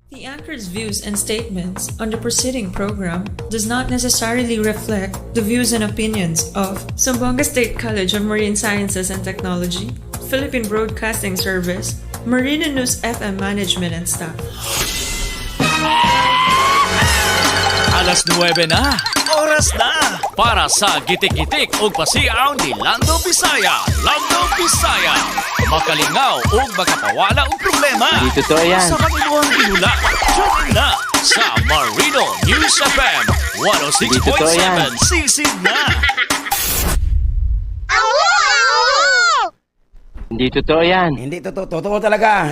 The anchor's views and statements on the preceding program does not necessarily reflect the views and opinions of Zamboanga State College of Marine Sciences and Technology, Philippine Broadcasting Service, Marina News FM management and staff. Alas 9 na. Oras na para sa gitik-gitik ug pasiaw ni Lando Bisaya. Lando Bisaya. Makalingaw ug makapawala og problema. Hindi totoo yan. Sa kaniluhang gihula. Tune in na sa Marino News FM Hindi totoo yan. 106.7. Sisid na. Hindi totoo yan. Hindi totoo, totoo talaga.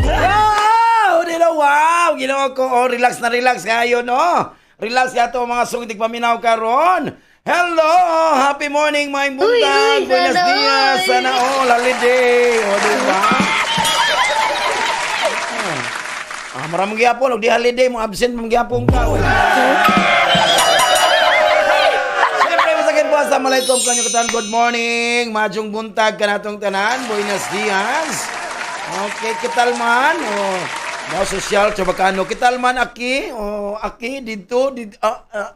Wow! Dilo, wow! Ginawa ko, oh, relax na relax kayo, no? Relax ka to mga sungit paminaw karon. Hello! Happy morning, my buntag! Uy, uy, Buenos sana dias! all. Sana all! Holiday! O, diba? Ah, maraming gyapon, og di holiday mo absent mo gyapon ka. Uy. Siyempre, masakit po. Assalamualaikum kanyo katan. Good morning. Madyong buntag ka natong tanan. Buenos dias. Okay, kital man. Oh, mo social chabakano. Kital man aki. Oh, aki dito dito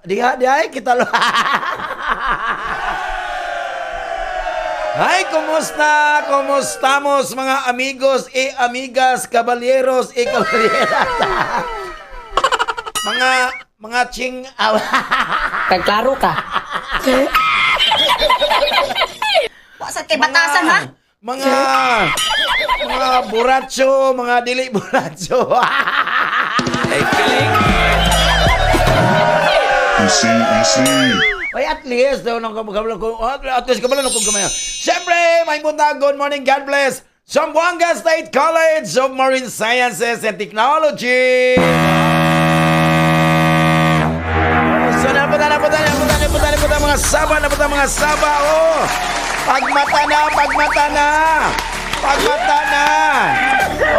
diha diha kital. Hi, kumusta? Kumustamos mga amigos e amigas, caballeros e caballeras. Mga ching Kagklaro ka. Wa sa kay batasan ha. Mga buracho, mga dili buracho. Ay, kiling. Easy, easy. Ay, at least, daw nang kabalo ko, at least kabalo ko gamay. Siyempre, may buntag, good morning, God bless. Zamboanga State College of Marine Sciences and Technology. So, napunta, napunta, napunta, napunta, napunta, mga saba, napunta, mga saba, oh. Pagmata na, pagmata na. Pagmata na.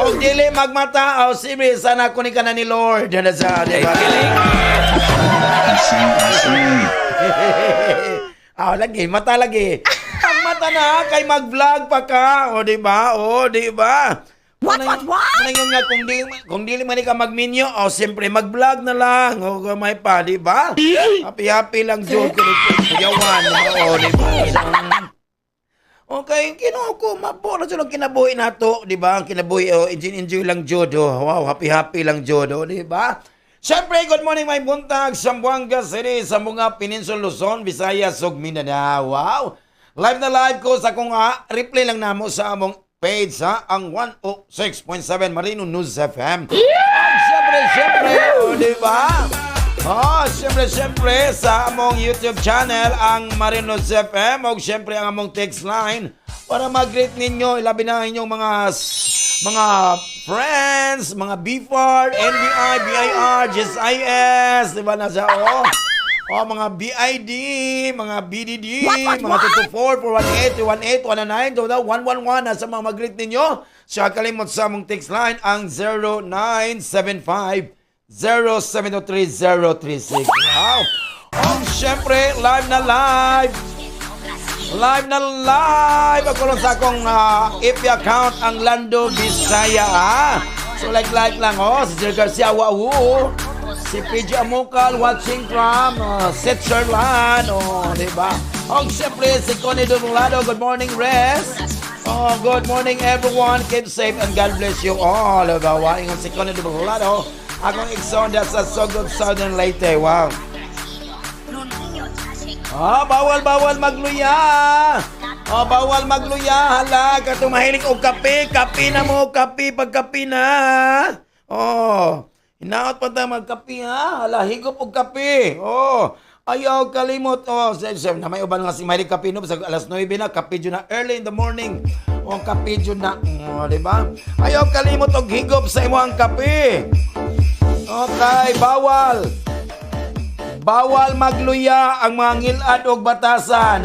O dili magmata, o siyempre, sana kunin ka na ni Lord. Yan na sa, di ba? Kiling. Easy, easy. Ah, lagi, mata lagi. Pag mata na, kay mag-vlog pa ka. O, di ba? O, di ba? What? Ano yun nga, kung di man ka magminyo, o, siyempre, mag-vlog na lang. O, gamay pa, di ba? Happy-happy lang, Jod. Kuyawan, o, di ba? Okay, kinuha ko, mabura sa kinabuhi nato, di ba? Ang kinabuhi, oh, enjoy, enjoy lang, Jod. Oh. Wow, happy-happy lang, Jod, oh, di ba? Siyempre, good morning, may buntag, Zamboanga City, Zamboanga Peninsula, Luzon, Visayas, ug Mindanao. Wow! Live na live ko sa kung replay lang namo sa among page ha, ang 106.7 Marino News FM. At siyempre, siyempre, oh, di ba? Oh, siyempre, siyempre, sa among YouTube channel, ang Marinos FM, o siyempre ang among text line, para mag-greet ninyo, ilabi na ang inyong mga friends, mga BFAR, NBI, BIR, GSIS, di ba nasa, oh, oh, mga BID, mga BDD, mga 224, 418, 318, 199, 111, nasa mga mag-greet ninyo. Siya kalimot sa among text line, ang 0975 0703036. Wow! Oh, syempre, live na live! Live na live! Ako lang sa akong IP account, ang Lando Bisaya. Ah. So like like lang, oh. Si Sir Garcia, wow! Si PJ Amukal, watching from Switzerland. Oh, di ba? Oh, syempre, si Connie Dumulado, good morning, Res. Oh, good morning, everyone. Keep safe and God bless you all. Diba? Ingon si Connie Dumulado. Akong igsonda sa Sogod, Southern Leyte. Wow. Ah, bawal bawal magluya. Oh, bawal magluya. Hala, katong mahilig og kape, kape na mo, kape pagkape na. Oh, hinaot pa ta magkape ha. Hala, higop og kape. Oh, ayaw kalimot. Oh, sa, na may uban nga si mahilig kape no, sa alas 9 na kape jud na early in the morning. Oh, kape jud na. Oh, di ba? Ayaw kalimot og higop sa imong kape. Okay, bawal. Bawal magluya ang mga ngilad og batasan.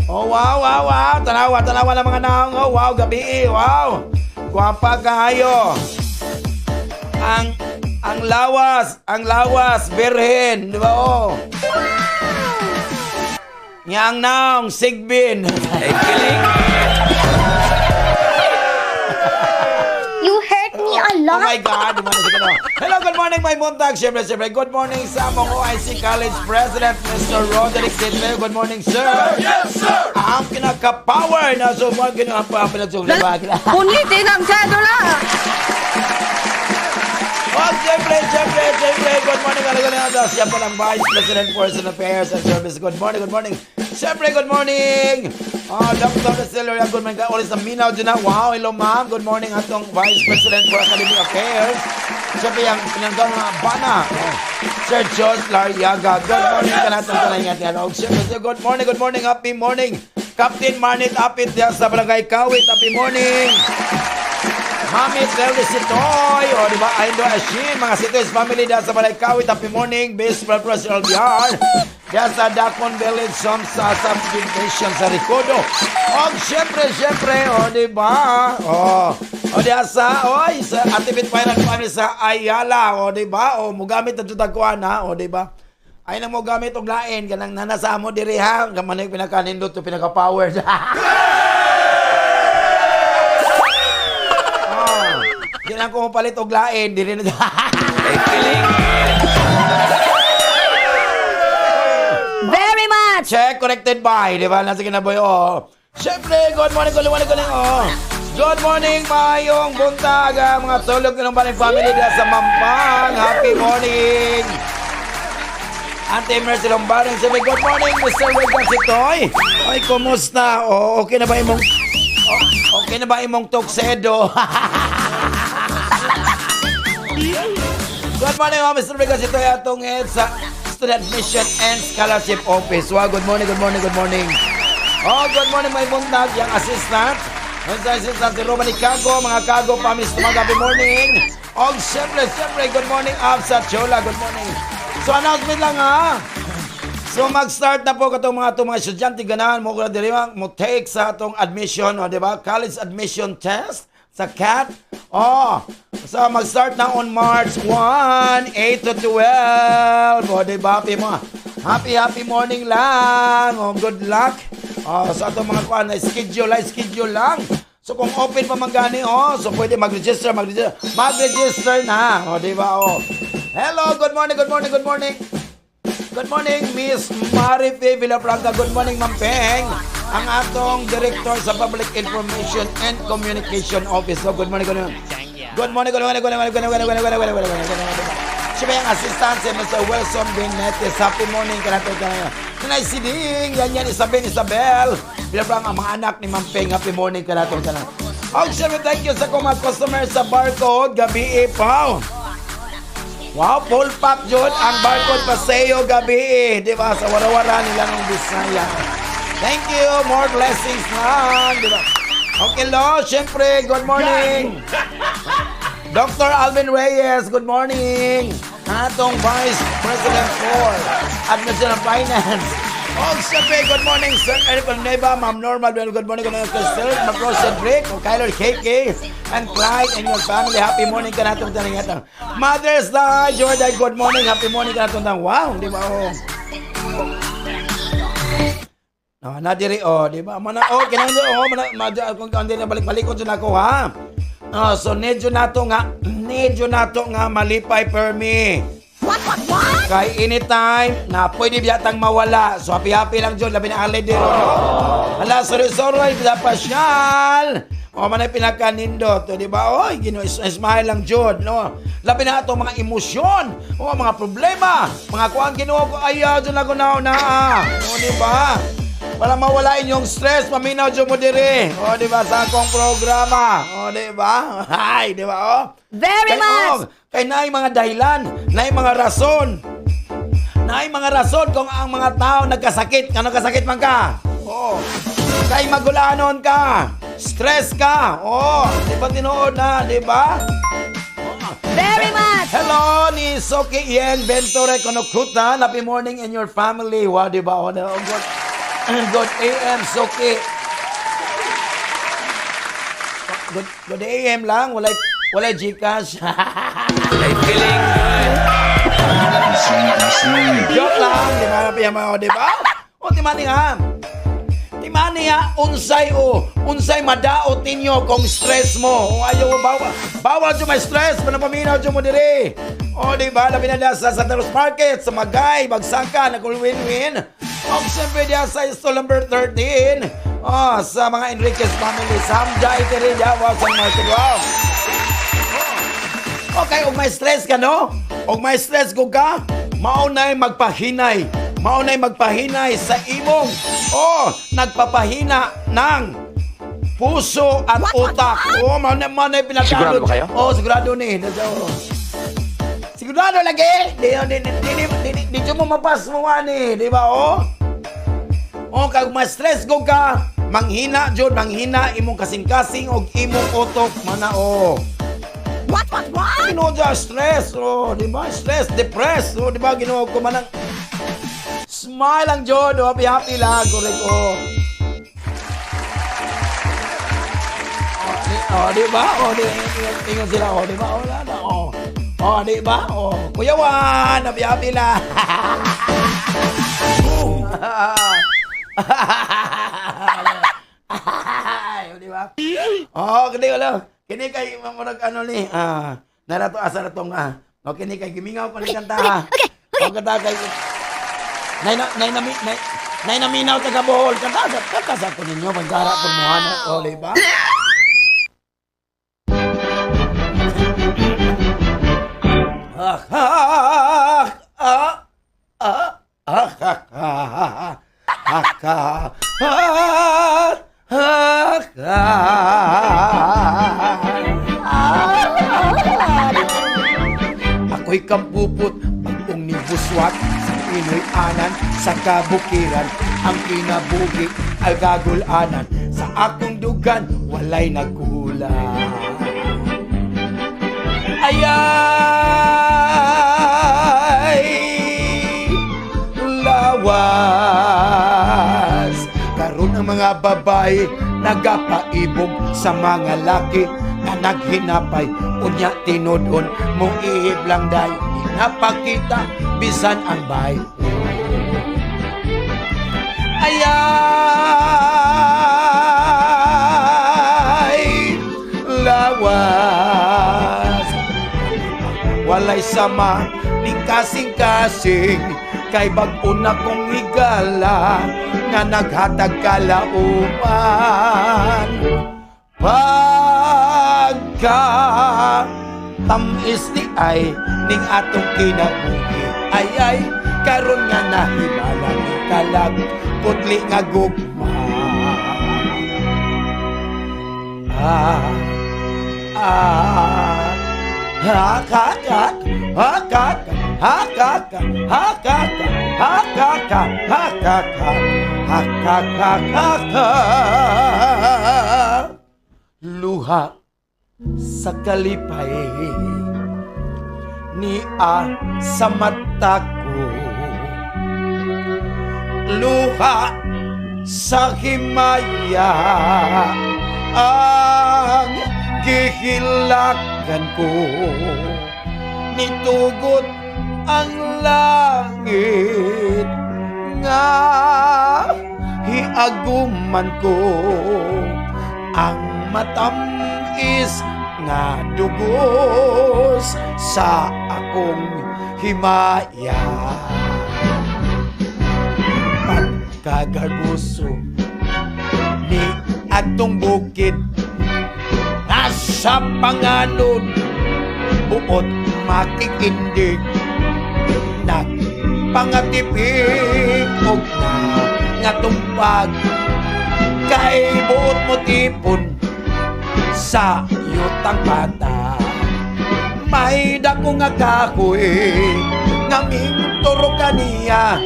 Oh, wow, wow, wow. Tanawa, tanawa ng mga naong. Oh, wow, gabi. Wow. Gwapa kayo. Ang lawas, birhen, di ba? Oh. Yang naong sigbin. Kilig. You hurt me a Oh lot. my God! Hello, good morning, my buntag. Siyempre, siyempre, good morning sa among OIC College President, Mr. Roderick Sidney. Good morning, sir. Yes, sir! Ang pinaka-power na sumuha, ginawa pa ang pinagsulit. Punitin ang cedula! Oh, siyempre, siyempre, siyempre, good morning, good morning. Siya po ng Vice President for Student Affairs and Service. Good morning, good morning. Siyempre, good morning. Oh, Dr. Celia, good morning. Ulit sa Minaw dyan na. Wow, hello ma'am. Good morning atong Vice President for Academic Affairs. Siyempre, yung pinanggang mga bana. Oh, Sir Jos Lariaga. Good morning ka natin sa nga. Oh, siyempre, sir, good morning, good morning. Happy morning. Captain Marnit Apit diyan sa Barangay Kawit. Happy morning. Mami Terry Sitoy, o di ba? Aindo Ashin, mga Sitoy's family dyan sa Balay Kawit, happy morning, Base Purpose LBR, dyan sa Dakon Village, Somsa Subdivision sa Ricodo. O, syempre, syempre, o di ba? O, o diyan sa, oy, sa Atibit Finance Family sa Ayala, o di ba? O, mugamit na tutagkuan ha, o di ba? Ay nang mo gamit og lain kanang nanasa mo diri ha, gamay pinaka-nindot to pinaka-power. Oh, di lang ko palit og lain, diri na. Kilig. Very much! Check connected by, di ba? Nasa kinaboy, oh. Siyempre, good morning, good morning, good morning, oh. Good morning, mayong buntag, ah, mga tulog ng Baling family dyan sa Mampang. Happy morning! Ate Mercy Lombardo, sabi, good morning, Mr. Regan Sitoy. Ay, kumusta? Oh, okay na ba imong oh, okay na ba imong tuxedo? Good morning, mga Mr. Vegas. Ito ay atong head sa Student Admission and Scholarship Office. Wow, good morning, good morning, good morning. Oh, good morning, may buntag. Yang assistant. Ang sa assistant, si Roman Cago, mga Cago families, tumaga, happy morning. Oh, siyempre, siyempre, good morning, Absa Chola, good morning. So, announcement lang ha. So mag-start na po katong mga itong mga estudyante ganahan mo ko diri mo take sa atong admission, o di ba? College admission test sa CAT. Oh, so mag-start na on March 1, 8 to 12. O di ba? Happy mga happy happy morning lang. Oh, good luck. Oh, sa atong mga kuan na schedule, ay schedule lang. So kung open pa man gani, oh, so pwede mag-register, mag-register, mag-register na. O di ba? Oh. Hello, good morning, good morning, good morning. Good morning, Miss Marife Villafranca. Good morning, Ma'am Peng. Ang atong Director sa Public Information and Communication Office. So, good morning, good morning. Good morning, good morning, good morning, good morning, good morning, good morning, good morning, good morning, good morning. Siya ba yung assistant si Mr. Wilson Benetes. Happy morning ka natin. Nanay Siding, yan yan, Isabel, Isabel. Villafranca, ang mga anak ni Ma'am Peng. Happy morning ka natin. Oh, siyempre, thank you sa kong mga customer sa barcode. Gabi, eh, pao. Wow, full pack jud ang barcode paseo gabi eh. Di ba? Sa warawara nila ng Bisaya. Thank you. More blessings lang. Di ba? Okay, lo. Siyempre, good morning. Dr. Alvin Reyes, good morning. Atong Vice President for Admission and Finance. Oh, siyempre, good morning, Sir Eric Neva, Ma'am Norma, well, good morning, good morning, Sir Ma'am Rose Cedric, o Kyler KK, and Clyde and your family. Happy morning ka natong tanong. Mother's Day, Jordan, good morning, happy morning ka natong tanong. Wow, di ba? Oh. Oh, na diri oh, di ba? Mana oh kinahanglan oh, mana madya kung kandi na balik-balikon jud ako ha. Oh, so medyo nato nga malipay permi. What, what, what? Kay anytime na pwede biyatang mawala. So happy happy lang jud labi na ang lady no. Hala, sorry sorry bisa pasyal. O man ay pinakanindot, o, di ba? Oy, Ginoo, smile lang jud, no. Labi na ato mga emosyon, o mga problema, mga kuang Ginoo ko ayaw jud ako na na. O, di ba? Para mawala inyong stress, paminaw jud mo diri. O, di ba sa akong programa. O, di ba? Ay, di ba? O. Very Kay, much! oh, kay naay mga dahilan, naay mga rason. Naay mga rason kung ang mga tao nagkasakit, nga nagkasakit man ka. Oo. Kay magulanon ka, stress ka. Oo, di ba tinuod na, di ba? Very much! Hello ni Soki Ian Ventore Konokuta. Happy morning and your family. Wow, di ba? Oh, good, good AM, Soki. Good, good AM lang. Walay, walay Gcash. Feeling good. Easy, easy. Joke lang. Di ba? Di ba? Di ba? O, timani nga. Timani nga, unsay o, unsay madaot ninyo kung stress mo. O ayaw mo, bawal, bawal dyan may stress, manapaminaw dyan mo diri. O, di ba, labi na sa Santa Cruz Market, sa Magay, Bagsangka, nagul-win-win. O, siyempre diya sa stall number 13. O, sa mga Enriquez family, Samjay, diri, diya, wow, sa market, wow. Okay, ug may stress ka, no? Ug may stress ko ka, maunay magpahinay. Maunay magpahinay sa imong oh, nagpapahina ng puso at utak. Oh, maunay maunay pinagkalod. Sigurado ba kayo? Oh, sigurado ni. Nasa, oh. Sigurado lagi. Di di di di di, di, di, mo mapas mo ani, di ba? Oh. Oh, kag ma-stress ko ka, manghina jud, manghina imong kasing-kasing og imong utok mana oh. What, what, what? Ginoo dyan, stress, oh, di ba? Stress, depressed, oh, di ba? Ginoo ko man ang smile lang jud, oh, happy happy lang, correct, oh. Oh, di, oh, di ba? Oh, di, ingon sila, oh, di ba? Oh, wala na, oh. Oh, di ba? Oh, Kuya Juan, happy happy lang. Ay, di ba? Oh, kini wala. Kini kay murag ano ni, ah, narato asa na tong ah. Oh, kini kay gimingaw ko ni kanta. Ha. Okay, okay. Oh, kanta kay Nay na nay nami nay nay naminaw taga Bohol kanta sa ko ninyo pagsara ko mo ano, oh, di ba? Ah, ah, ah, ah, ah, ah, ah, ah, ah, ah, ah. Ako'y kampupot, bagong ni Buswat, sa Pinoy anan, sa kabukiran, ang kinabuhi ay gagulanan, sa akong dugan, walay nagkulang. Ayay lawas karon ang mga babae nagapaibog sa mga laki nga naghinapay unya tinudon mo ihib lang dayon di napakita bisan ang bay. Ayay lawas walay sama ni kasing-kasing kay bag-o na kong higala nga naghatag kalauman pagka tamis ni ay ning atong kinabuhi ay ay karon nga nahimala ni kalag putli nga gugma ah ah Hakakak, hakak, hakak, hakak, hakak, hakak, hakakakaka. Luha sa kalipay niya sa mata ko. Luha sa himaya ang gihilakan ko. Nitugot ang langit nga hiaguman ko ang matamis nga dugos sa akong himaya pagkagarbuso ni atong bukid nga sa panganod buot makikindig nagpangatipik og na nga tumpag kay buot mo tipon sa yutang bata may dako nga kahoy nga minturo kaniya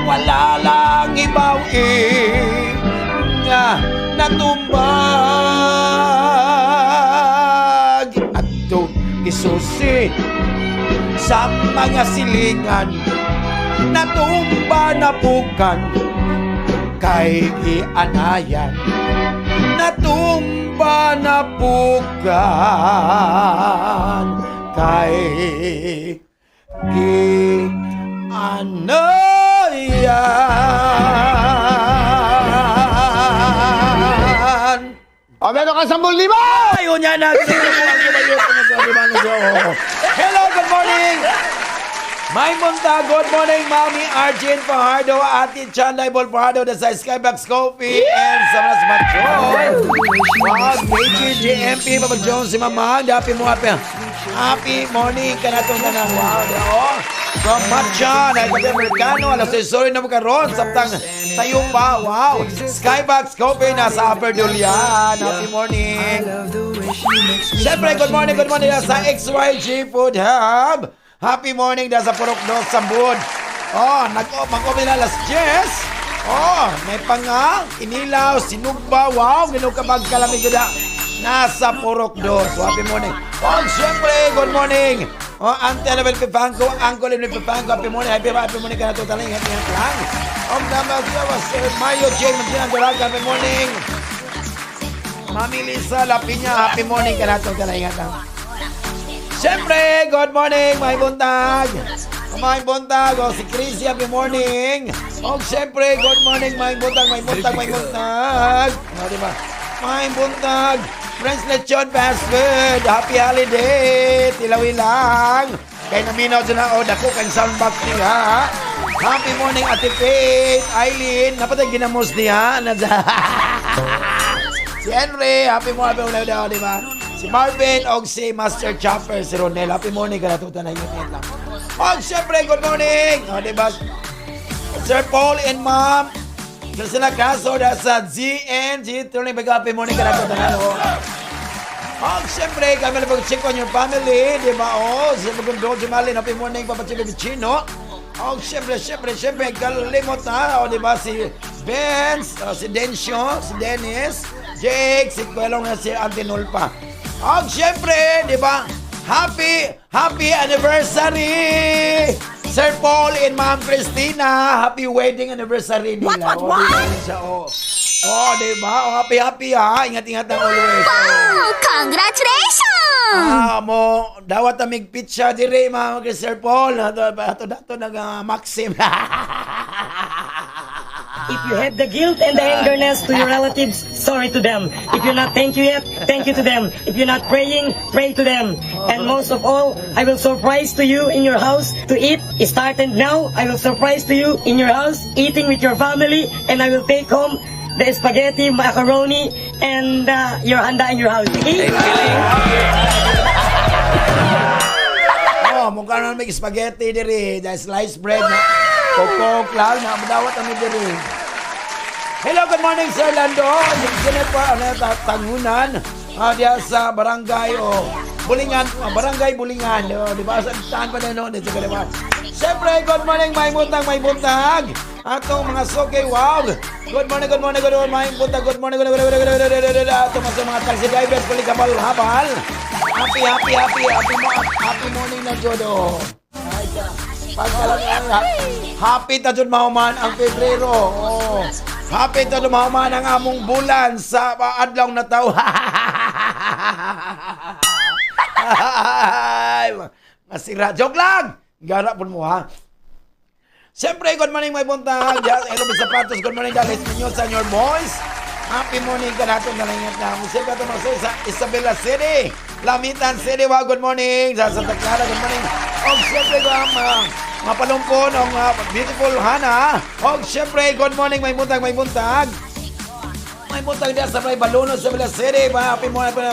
wala lang ibawi nga natumbag adto gisusi sa mga silingan natumba na pukan kay gianayan natumba na pukan kay gianayan. Meron ka 10,000! Ayun niya na. Hello, good morning! May munta, good morning, Mami Arjun Fajardo, Ate Chanday Bol Fajardo, sa Skybox Coffee, and sa mga Machoy. Wow, KG, GMP, Papa Jones, si Mama, happy mo, happy. Happy morning, kanatong na na. Wow, oh. From Matcha, na ito Americano, alas 6, sorry na mo karon, samtang tayo pa, wow. Skybox Coffee, nasa Upper Dulian. Happy morning. Siyempre, good morning sa XYG Food Hub. Happy morning na sa Purok Dos, Sambud. Oh, nag-open na alas 10. Oh, may panga, inilaw, sinugba, wow, ginukabag kalamig na. Nasa Purok Dos. So, happy morning. Oh, siyempre, good morning. Oh, Auntie Annabel Pipanco, Uncle Emily Pipanco, happy morning, happy, happy morning ka na totaling, happy happy lang. Oh, nama, Sir Mario J. Magina Duraga, happy morning. Mami Lisa Lapinya, happy morning ka na totaling, lang. Siyempre, good morning, may buntag. May buntag, oh, si Chrissy, happy morning. Oh, siyempre, good morning, may buntag, may buntag, may buntag. Oh, di ba? May buntag. Prince Lechon Fast Food, happy holiday. Tilawi lang. Kay naminaw dyan na, oh, dako kang soundbox niya. Happy morning, Ate Faith, Eileen, napatay ginamos niya. Si Henry, happy morning, happy morning, di ba? Si Marvin og si Master Chopper, si Ronel. Happy morning, kanatutan na ingat lang. Og syempre, good morning! O, di ba? Sir Paul and Ma'am, Priscilla Castro, sa GNG. Tuloy ba happy morning, kanatutan na, no? Og syempre, kami lang pag-check on your family, di ba? O, si Magundo, si Malin, happy morning, Papa Chico Vicino. Og syempre, syempre, syempre, kalimot na, o, di ba? Si Vince, o, si Dencio, si Dennis, Jake, si Kuelong, si Antinulpa. Og syempre, di ba? Happy, happy anniversary! Sir Paul and Ma'am Christina, happy wedding anniversary nila. What, what? Oh, oh, di ba? Oh, happy, happy ha. Ingat-ingat ang always. Wow! Congratulations! Ah, mo dawat amig pizza dire mga kay Sir Paul. Ato ato dato nag Maxim. If you have the guilt and the angerness to your relatives, sorry to them. If you're not thank you yet, thank you to them. If you're not praying, pray to them. And most of all, I will surprise to you in your house to eat. Started now, I will surprise to you in your house, eating with your family, and I will take home the spaghetti, macaroni, and your handa in your house. Okay? Oh, mukha na may spaghetti diri, the sliced bread na kokok lang na dawat ami diri. Hello, good morning Sir Lando. Yung pa ano Tangunan. Diya sa barangay o Bulingan, barangay Bulingan, oh, di ba? Sa saan pa na noon, di ba? Siyempre, good morning, may buntag, may buntag. Atong mga soke, wow. Good morning, good morning, good morning, may buntag, good morning, good morning, good morning, good morning, good morning. Atong mga taxi drivers, balik habal, habal. Happy, happy, happy, happy, happy morning na Jodo. Pagkalang happy ta jud mahuman ang Pebrero. Oh. Happy ta jud mahuman ang among bulan sa adlaw na taw. Ay, masira. Joke lang! Gara po mo ha. Siyempre, good morning my buntag. Hello, Mr. Sapatos. Good morning, Dalit Munoz and your boys. Happy morning ka natin na ingat na. Siyempre, ito mga sa Isabela City. Lamitan City. Wow, good morning. Sa Santa Clara, good morning. O, siyempre, mga palumpon, ang beautiful Hana. O, siyempre, good morning, may buntag, may buntag. May buntag diyan sa may Baluno, Isabela City. Happy morning po na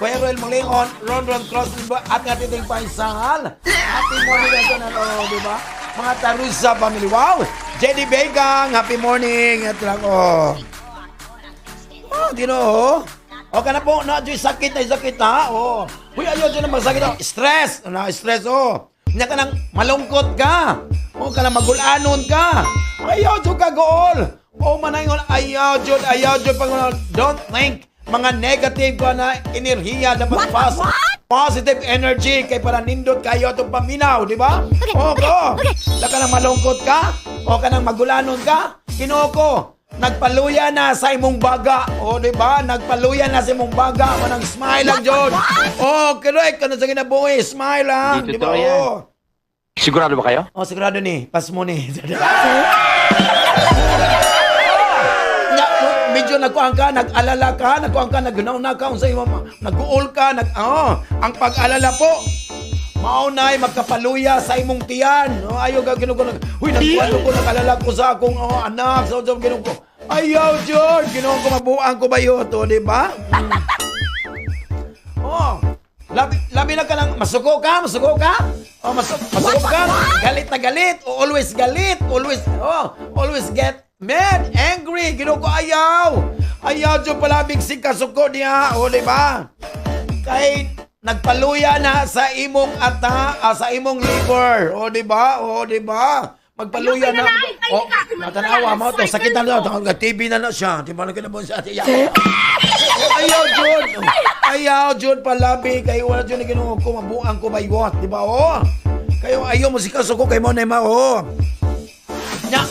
Kuya Ruel Malingon, Ron Ron Cross, at nga titing Paisal. Happy morning ito na, oh, di ba? Mga Tarusa family. Wow! JD Begang, happy morning. At lang, oh. Oh, di no, oh. O ka na po, na, Joy, sakit na, sakit ha. Oh. Uy, ayaw dyan na masakit. Oh. Stress. Na, stress, oh. Hindi ka nang malungkot ka. O ka nang magulanon ka. Ayaw, dyan ka, gool. O, manayngon, ayaw, dyan, ayaw, dyan. Pag, don't think mga negative ka na enerhiya. Dapat positive energy kay para nindot kayo itong paminaw, di ba? Okay, O, okay, go. okay. La ka nang malungkot ka, o ka nang magulanon ka, Ginoo ko, nagpaluya na sa imong baga. O, di ba? Nagpaluya na sa imong baga. Manang smile lang, John. O, correct. Ano sa kinabuhi? Smile lang. Di Di ba? totoo yan. O. Sigurado ba kayo? O, sigurado ni. Pas mo ni. Nya, medyo nag Nagkuan ka, nag-alala ka, nagkuan ka, naghunaw ka, unsa imo, nag-uol ka, oh, ang pag-alala po, mao na'y magkapaluya sa imong tiyan. Oh, ayaw ka Ginoo ko. Huy, nagkuan ko, nag-alala ko sa akong, oh, anak, sa Ginoo ko. Ayaw, George! Ginoo ko, mabuang ko ba yun? To, di ba? Oh, labi, labi na ka lang, masuko ka, masuko ka. Oh, masuko ka. Galit na galit, o always galit, always, oh, always get mad, angry. Ginoo ko, ayaw. Ayaw, Diyo palabig si kasuko niya. O, di ba? Kay nagpaluya na sa imong ata, sa imong liver. O, di ba? O, di ba? Magpaluya na. O, matanawa mo to. Sakit na to. TV na na siya. Di ba na kinabon siya? Ayaw, Jud. Ayaw, Jud, palabi. Kayo wala, Jud, Ginoo ko, mabuang ko baywot. Di ba, oh? Kayo, ayaw mo si kasuko kay mo na ma, oh. Nya,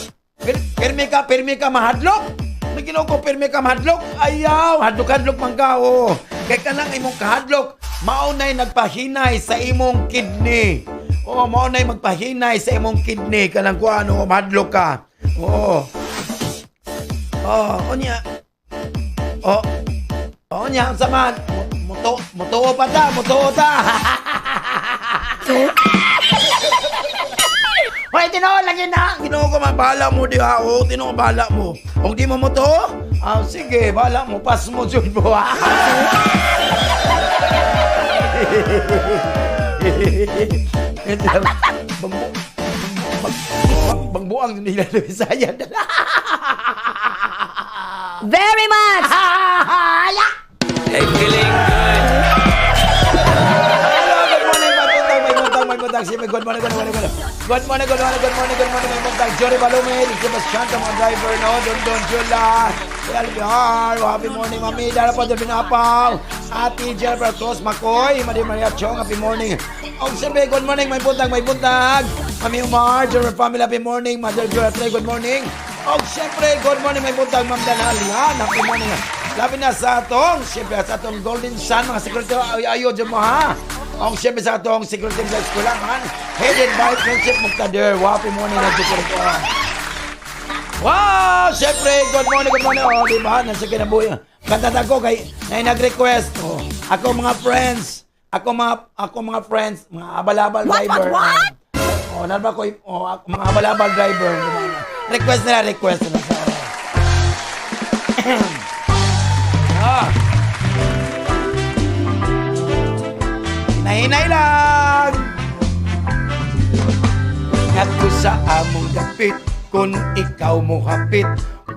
pirmi ka, mahadlok. May Ginoo ko, pirmi ka, mahadlok. Ayaw, hadlok-hadlok man ka, oh. Kay kanang imong kahadlok, mao na'y nagpahinay sa imong kidney. Oh, mao na'y magpahinay sa imong kidney. Kanang kuan, oh, mahadlok ka. Oo. Oh, unya. Oh, Oo niya, ang saman. Muto, mutuo pa ta, mutuo ta. Hoy, tinuo lagi na. Ginoo ko man, bahala mo di ha. Oo, tinuo bahala mo. Kung di mo mutuo, ah, sige, bahala mo. Pas mo jud mo. Bangbu, bangbuang nila Bisaya. Very much! Hey, feeling good. Hello, good morning, may buntag, may buntag, may buntag. Sige, good morning, good morning, good morning. Good morning, good morning, good morning, good morning, may buntag. Jory Balume, Sebastian, mga driver, no? Don Don Jula, LBR, happy morning, Mami. Dara po, Pinapaw. Ate Jennifer Cruz Makoy, Madi Maria Chong, happy morning. Og siyempre, good morning, may buntag, may buntag. Mami Umar, Jennifer Family, happy morning. Mother Joy, good morning. Og siyempre, good morning, may buntag, Ma'am Danalian, happy morning. Labi na sa atong, siyempre sa atong Golden Sun, mga security, ay ayo dyan mo ha. Ang siyempre sa atong security sa eskwelahan, headed by Friendship Muqtadir. Happy morning na security. Wow! Siyempre, good morning, good morning. Oh, di ba? Nasa kinabuhi. Kanta ko kay na nag-request. Oh, ako mga friends. Ako mga friends, mga abal-abal driver. What, what? Oh, nalba ko, oh, ako, mga abal-abal driver. Request nila, request nila. Ah. Hinay-hinay lang. Ngadto sa among dapit kung ikaw mo hapit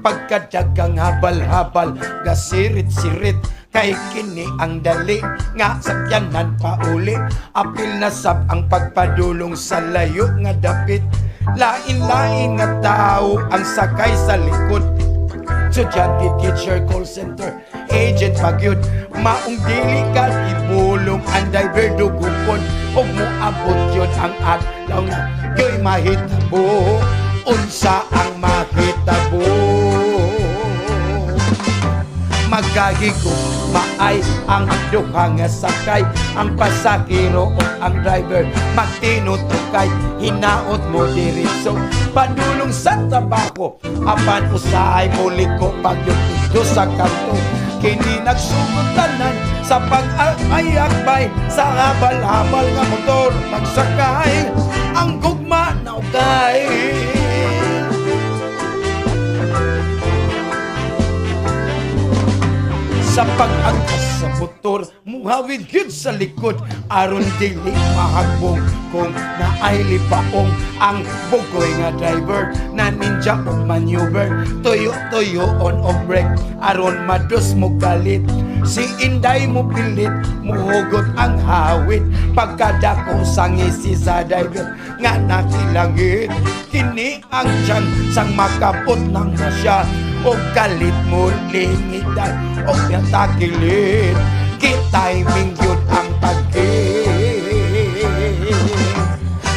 pagkadagang habal-habal gasirit-sirit kay kini ang dali nga sakyanan pauli apil na sab ang pagpadulong sa layo nga dapit lain-lain nga tao ang sakay sa likod. Estudyante, teacher, call center, agent pagyud. Maong dili ka ibulong ang driver dugukon ug moabot yun ang adlaw nga kay mahitabo. Unsa ang mahitabo? Magkahigog maay ang duha nga sakay, ang pasahero o ang driver magtinutukay. Hinaot mo diretso padulong sa trabaho, apan usahay muliko pagyud didto sa kanto. Kini nagsugod tanan sa pag-ayakbay sa habal-habal nga motor pagsakay ang gugma na ukay. Sa pag-angkas sa motor, muhawid yun sa likod aron dili mahagbong kung naay libaong ang bugoy nga driver na ninja og maneuver, tuyo-tuyo on og brake aron madus mo galit. Si Inday mo pilit muhugot ang hawit pagkadako sa ngisi sa driver nga nakilangit. Kini ang tiyan sang makapot ng siya o galit mo lingitan o piyatakilit kitiming yun ang pag.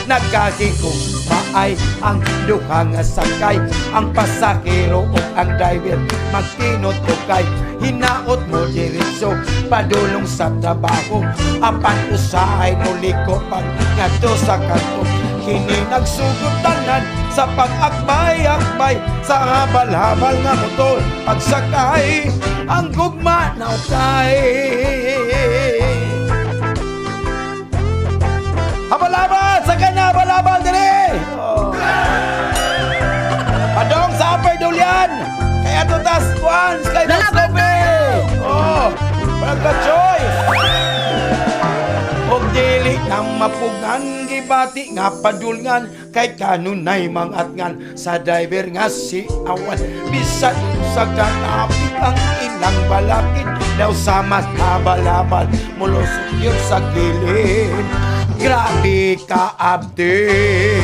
Nagkahigong maay ang duha nga sakay, ang pasahero o ang driver magtinutukay. Hinaot mo diretso padulong sa trabaho, apan usahay mo liko pag ngadto sa kanto. Kini nagsugod tanan sa pag-akbay-akbay sa habal-habal nga motor pagsakay ang gugma na ukay. Habal-habal! Sakay na habal-habal diri! Oh. Padong sa Upper Dulian! Kaya to tas once kay Mas. Oh, walang ka-choice. Og dili na mapugan gibati nga padulngan kay kanunay mangatngan sa driver nga si awan bisan sa katapik ang ilang balakid daw sa mas habal-habal mulusok yun sa gilid. Grabe ka abdik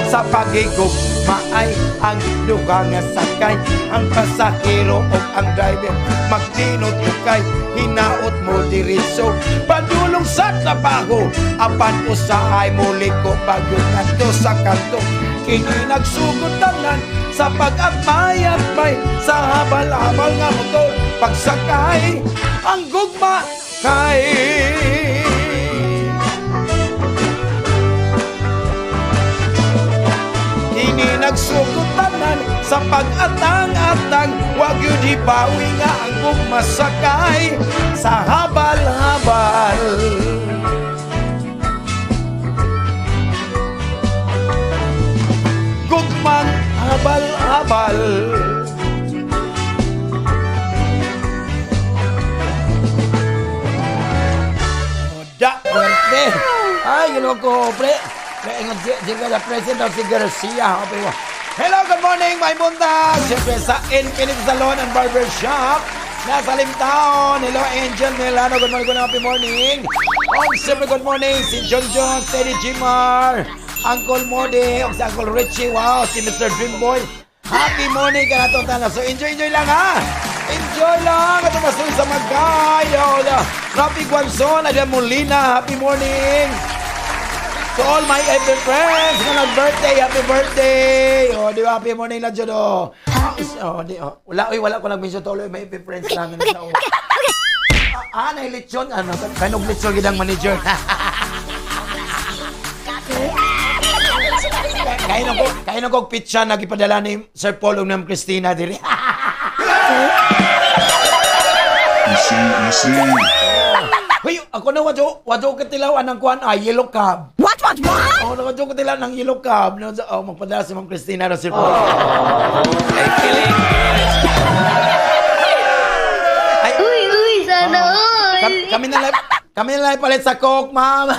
sa pagigog maay ang duha nga sakay, ang pasahero o ang driver magtinutukay. Hinaot mo diretso padulong sa trabaho apan usahay muliko bagyo ngadto sa kanto. Kini nagsugod tanan sa pag-akbay-akbay sa habal-habal nga motor pagsakay ang gugma kay. Kini nagsugod tanan sa pag-atang-atang wag yun ibawi nga ang gugmasakay sa habal-habal. Gugmang habal-habal. Da, fuerte. Ay, ginoo ko, pre. Pre, ingon si, si the President si Garcia. Okay, wa. Hello, good morning, may buntag. Siyempre sa Infinite Salon and Barber Shop. Nasa Limtaon. Hello, Angel Milano. Good morning, good happy morning. Oh, siyempre, good morning. Si John John, Teddy Jimar, Uncle Modi, o si Uncle Richie. Wow, si Mr. Dreamboy. Happy morning ka na itong tanan. So, enjoy, enjoy lang, ha? Enjoy lang! Ito masuloy sa Magay. Oh, Rafi Guanzon, Adrian Molina, happy morning! To all my happy friends nga nag-birthday, happy birthday! Oh, di ba, happy morning lang dyan, oh. Ah, oh, di, oh. Wala, oy, wala ko nag-mention to all my happy friends lang. Okay, okay, okay. Ah, ah, lechon. Ano, kanog lechon gidang manager. Kain ako pizza na gipadala ni Sir Paul ug Ma'am Christina diri. Easy, easy. Hoy, ako na wadyo katilaw anang kuan ay yellow cab. What? Oh, wadyo katilaw ng yellow cab. No, oh, magpadala si Ma'am Christina ro Sir Paul. Ay, Uy, uy, sana all. Kami na lang palit sa Coke, ma'am.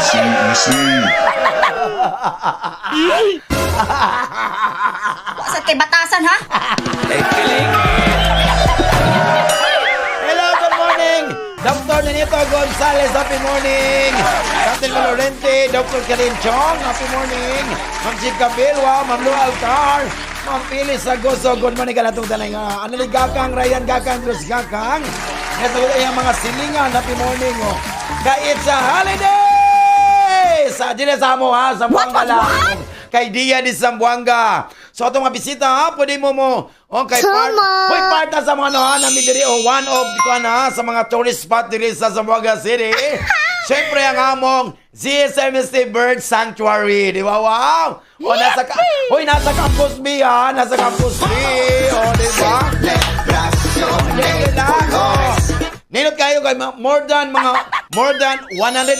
Easy, easy. Sa kay batasan, ha? Hello, good morning. Dr. Nenito Gonzalez, happy morning. Captain Valorente, Dr. Karin Chong, happy morning. Ma'am Chika Bilwa, Ma'am Lu Alcar, Ma'am Phyllis Sagoso, good morning ka natong tanay nga. Ano Gakang, Ryan Gakang, Cruz Gakang. Nasa ang mga silingan, happy morning. Oh. Ka it's a holiday! Sa dili sa amo ha, sa Zamboanga lang. Kay Dia di Zamboanga. So atong mga bisita ha, pwede mo mo. Oh, kay part, Tama. Hoy, parta sa mga ano ha, namin diri oh, one of kuan ha, sa mga tourist spot diri sa Zamboanga City. Siyempre ang among ZSMST Bird Sanctuary, di ba? Wow! O nasa ka Hoy, nasa Campus B ha, nasa Campus B. O, di ba? Oh. Nindot kayo kay more than 100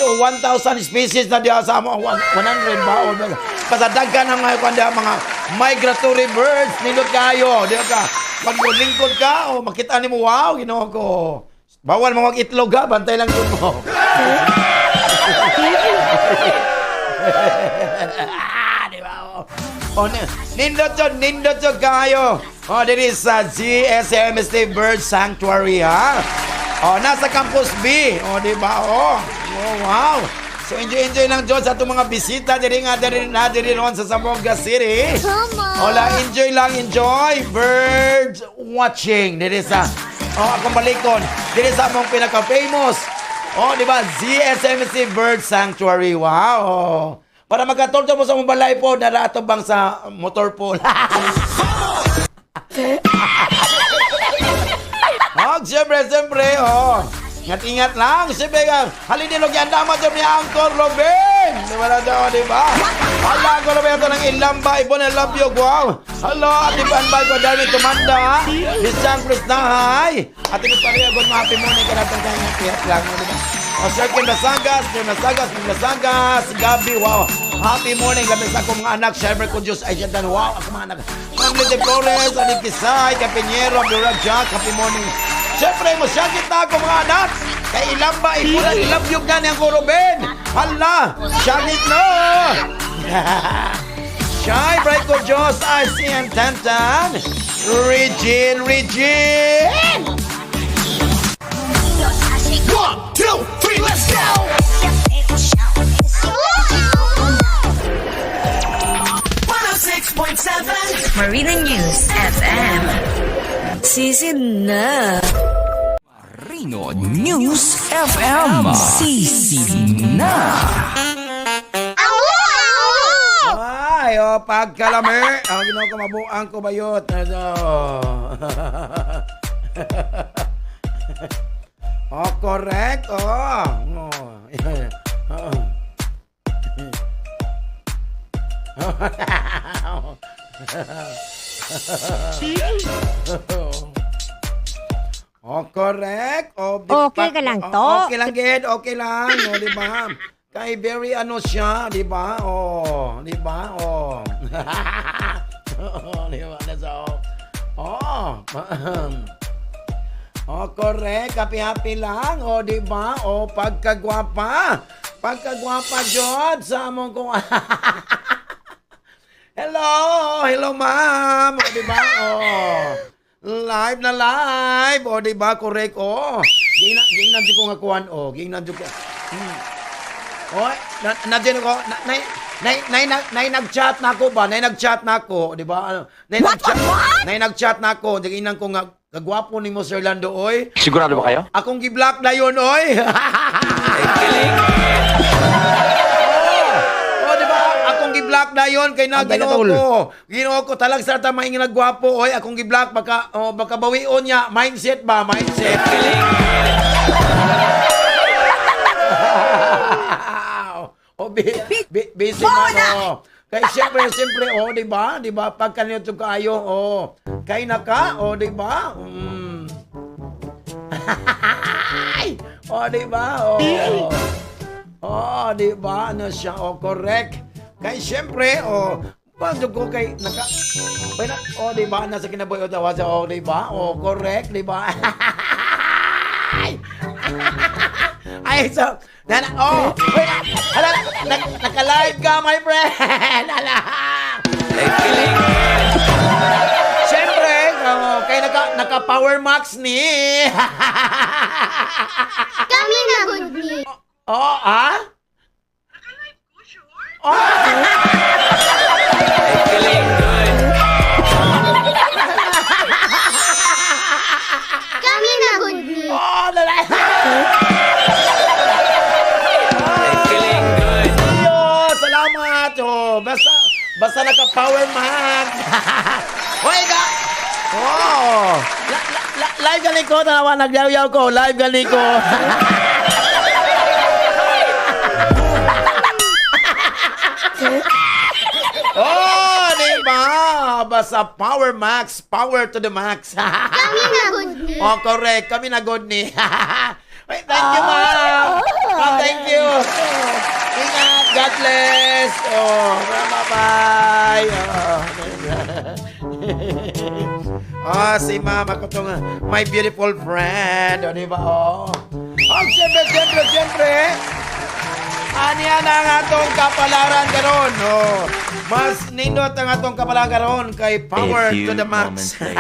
o 1,000 species na diha sa amo 100 ba o basta daghan ang mga kuan diha, mga migratory birds. Nindot kayo, di ba ka pag lingkod ka o makita nimo, wow, Ginoo ko. Bawal mo itlog ha, bantay lang yun mo. Di ba? Oh. Oh, nindot yun, nindot yun kayo. Oh, diri sa GSMST Bird Sanctuary, ha? Oh, nasa Campus B. Oh, di ba? Oh, oh wow. So enjoy enjoy lang John sa atong mga bisita diri nga diri na diri ron sa Zamboanga City. Tama. Hola, enjoy lang, enjoy bird watching diri sa oh, akong balikon diri sa among pinaka-famous. Oh, di ba? ZSMC Bird Sanctuary. Wow. Oh. Para magkatulto mo sa mong balay po, narato bang sa motor pool. Oh, siyempre, siyempre, oh. Ingat-ingat lang. Siyempre, halin din og andama dyan ni Uncle Robin. Di ba na daw, di ba? Hala, Uncle Robin, ito ng Ilamba, Ibon, I love you, wow. Hello, Ate Panbay ko, Darwin Tumanda. Bisang Cruz Nahay. Ate Miss Maria, good happy morning ka natin kaya ingat lang, di ba? O, Sir Kim Basangas, Sir Basangas, Kim Basangas, Gabi, wow. Happy morning, labi sa akong mga anak, syempre ko Diyos ay siya wow, ako mga anak. Ma'am Lady Flores, Adi Kisay, Capiñero, Abdulrahman Jack, happy morning. Siyempre, musyakit na ako mga anak. Kay Ilamba, ipunan, ilabyog na niyang Ruben. Hala, syakit na. Shy, bright ko Diyos, I see and Tantan. Regine, Regine! 1, 2, 3, let's go! 106.7 Marina News FM. Sisid na. Rino News FM. Sisi na. Ay, oh, pagkalami. Ang ginawa ko, mabuang ko bayot. Ano? Oh, correct. Oh. Oh. Oh, correct. Oh, di Okay ka lang to. Oh, okay lang, Ged. Okay lang. Oh, di ba? Kay very ano siya, di ba? Oh, di ba? Oh. Oh, di ba? Nasa, oh. Oh. Oh, correct. Happy-happy lang. Oh, di ba? Oh, pagkagwapa. Pagkagwapa, Jod. Sa among kung... Hello! Hello, ma'am! O, di ba? Oh. Live na live! O, di ba? Correct. Oh. Gingnan ko nga kuwan. Oh, gingnan ko. Oh, na, na, ko, na, na, na, na, na, na, nag-chat na ako ba? Na nag-chat na ako, di ba? Ano, na, nag-chat, na nag-chat na ako. Gingnan ko nga, kagwapo ni mo, Sir Lando, oy. Sigurado ba kayo? Akong gi-block na yun, oy. Oh, di ba? Akong gi-block na yun kay na Antay ka, Ginoo tol. ko. Ginoo ko talag sa ta maingin nagwapo oy. Akong gi-block baka oh, baka bawion niya. Mindset ba? Mindset. Oh, busy man oh. Kay siyempre, siyempre, oh, di ba? Di ba? Pagka niyo kaayo, oh. Kay na ka, oh, di ba? Ay! Oh, di ba? Oh. Oh, di ba? Ano siya? Oh, correct. Kay siyempre, oh, bago ko kay naka Ay, na, oh, di ba? Nasa kinabuhi o tawa sa oh, di ba? Oh, correct, di ba? Ay! Ay, so, na, na, oh, wait, hala, na, naka-live ka, my friend! Hala! Siyempre, oh, kay naka power max ni. Kami na good ni. Oh, ah? Oh! Kami na good ni. Oh, lala. Iyo, salamat. Oh, basta basta naka power max. Hoy ka. Oh. La, la, la, live gani ko tanawa nagyaw-yaw ko. Live gani ko. Oh, di ba? Basta power max, power to the max. Kami na good ni. Oh, correct. Kami na good ni. Wait, thank you, ma'am. Ma'am, thank you. Ingat. God bless. Oh, bye-bye. Oh. Oh, si mama ko tong my beautiful friend. O, di ba? Oh. Oh, siyempre, siyempre, siyempre. Aniya na ang atong kapalaran karon. Oh. Mas nindot ang atong kapalaran karon kay power A few to the max. moments later.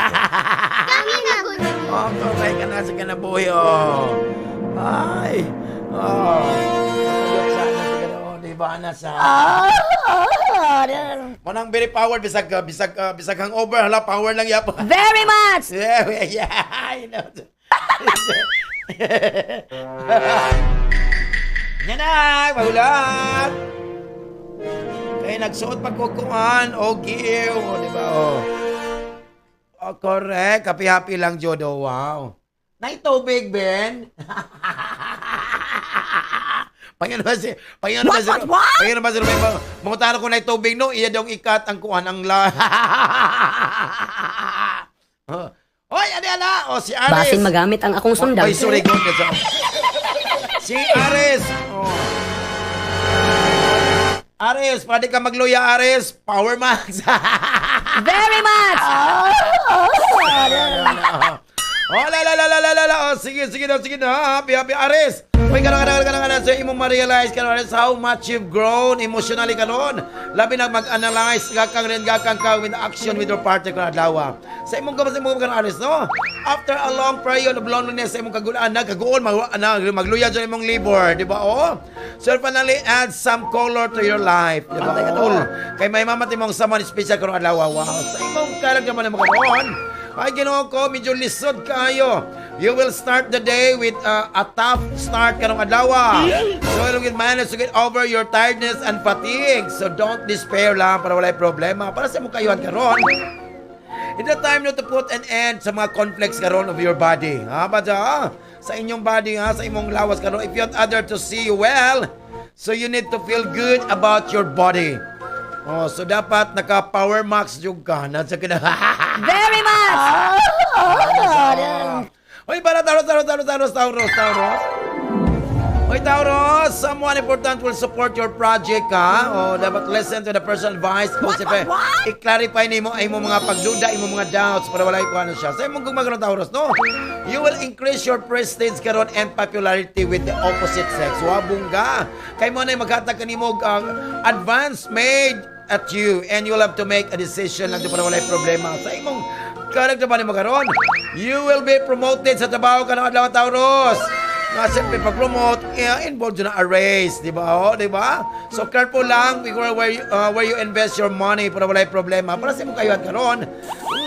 Kami na good ni. Oh, correct ka na sa kinabuhi, oh. Ay, oh. Sana sa oh, di ba na sa... Manang very power, bisag, bisag, bisag hangover, hala, power lang yap. Very much! Yeah, I know. Yan na, magulat. Kaya nagsuot pagkukuhan, o give, o di ba, oh. Oh, correct. Happy-happy lang, Jodo. Wow. Nay tubig, Ben. Panginoon ba si Panginoon ba si What, what, what? Panginoon ba si Mangutana ko nay tubig, no, iya daw ikat ang kuan ang la. Hoy, ani ala? O si Aris. Basin magamit ang akong sundang. Ay, sorry, God. Si Aris. Oh. Aris, pwede ka magluya, Aris. Power Max. Very much! Oh, la la la la la la la. Oh, sige, sige na, sige na. Happy, happy, Aris. Uy, karon karon karon karon sa imong ma-realize karon, Aris, how much you've grown emotionally karon. Labi na mag-analyze gakang rin gakang ka with action with your partner karon adlaw. Sa imong karon, Aris, no? After a long period of loneliness sa imong kagulaan, nagkaguol mag na, magluya dyan imong labor, di ba? Oh. So finally add some color to your life, di ba? Oh. Kay may mamati mong someone special karon adlaw. Wow. Sa imong character man mo karon. Ay, Ginoo ko, medyo lisod kayo. You will start the day with a tough start karong adlaw. So you will manage to get over your tiredness and fatigue. So don't despair lang para walay problema. Para sa imong kayuhan karon. It's the time now to put an end sa mga conflicts karon of your body. Ha ba ha? Sa inyong body ha, sa imong lawas karon. If you want other to see you well, so you need to feel good about your body. Oh, so dapat naka power max jud ka. Nasa kina. Very much! Hoy, para Taurus, Taurus, Taurus, Taurus, Taurus, Taurus. Hoy, Taurus, someone important will support your project, ha? O, dapat listen to the person advice. Kung siyempre, What? i-clarify nimo ay imong mga pagduda, imong mga doubts para wala ko ano siya. Sa imong gumagano, Taurus, no? You will increase your prestige karon and popularity with the opposite sex. Wa bungga. Kay mo na maghatag kanimo ang advance made at you and you'll have to make a decision lang para walay problema. Sa imong character ba nimo karon? You will be promoted sa trabaho karon adlaw, Taurus. Nga siyempre pag-promote, eh, involved na a raise, di ba? Oh, di ba? So careful lang before where you invest your money para walay problema. Para sa imong kayuhan karon,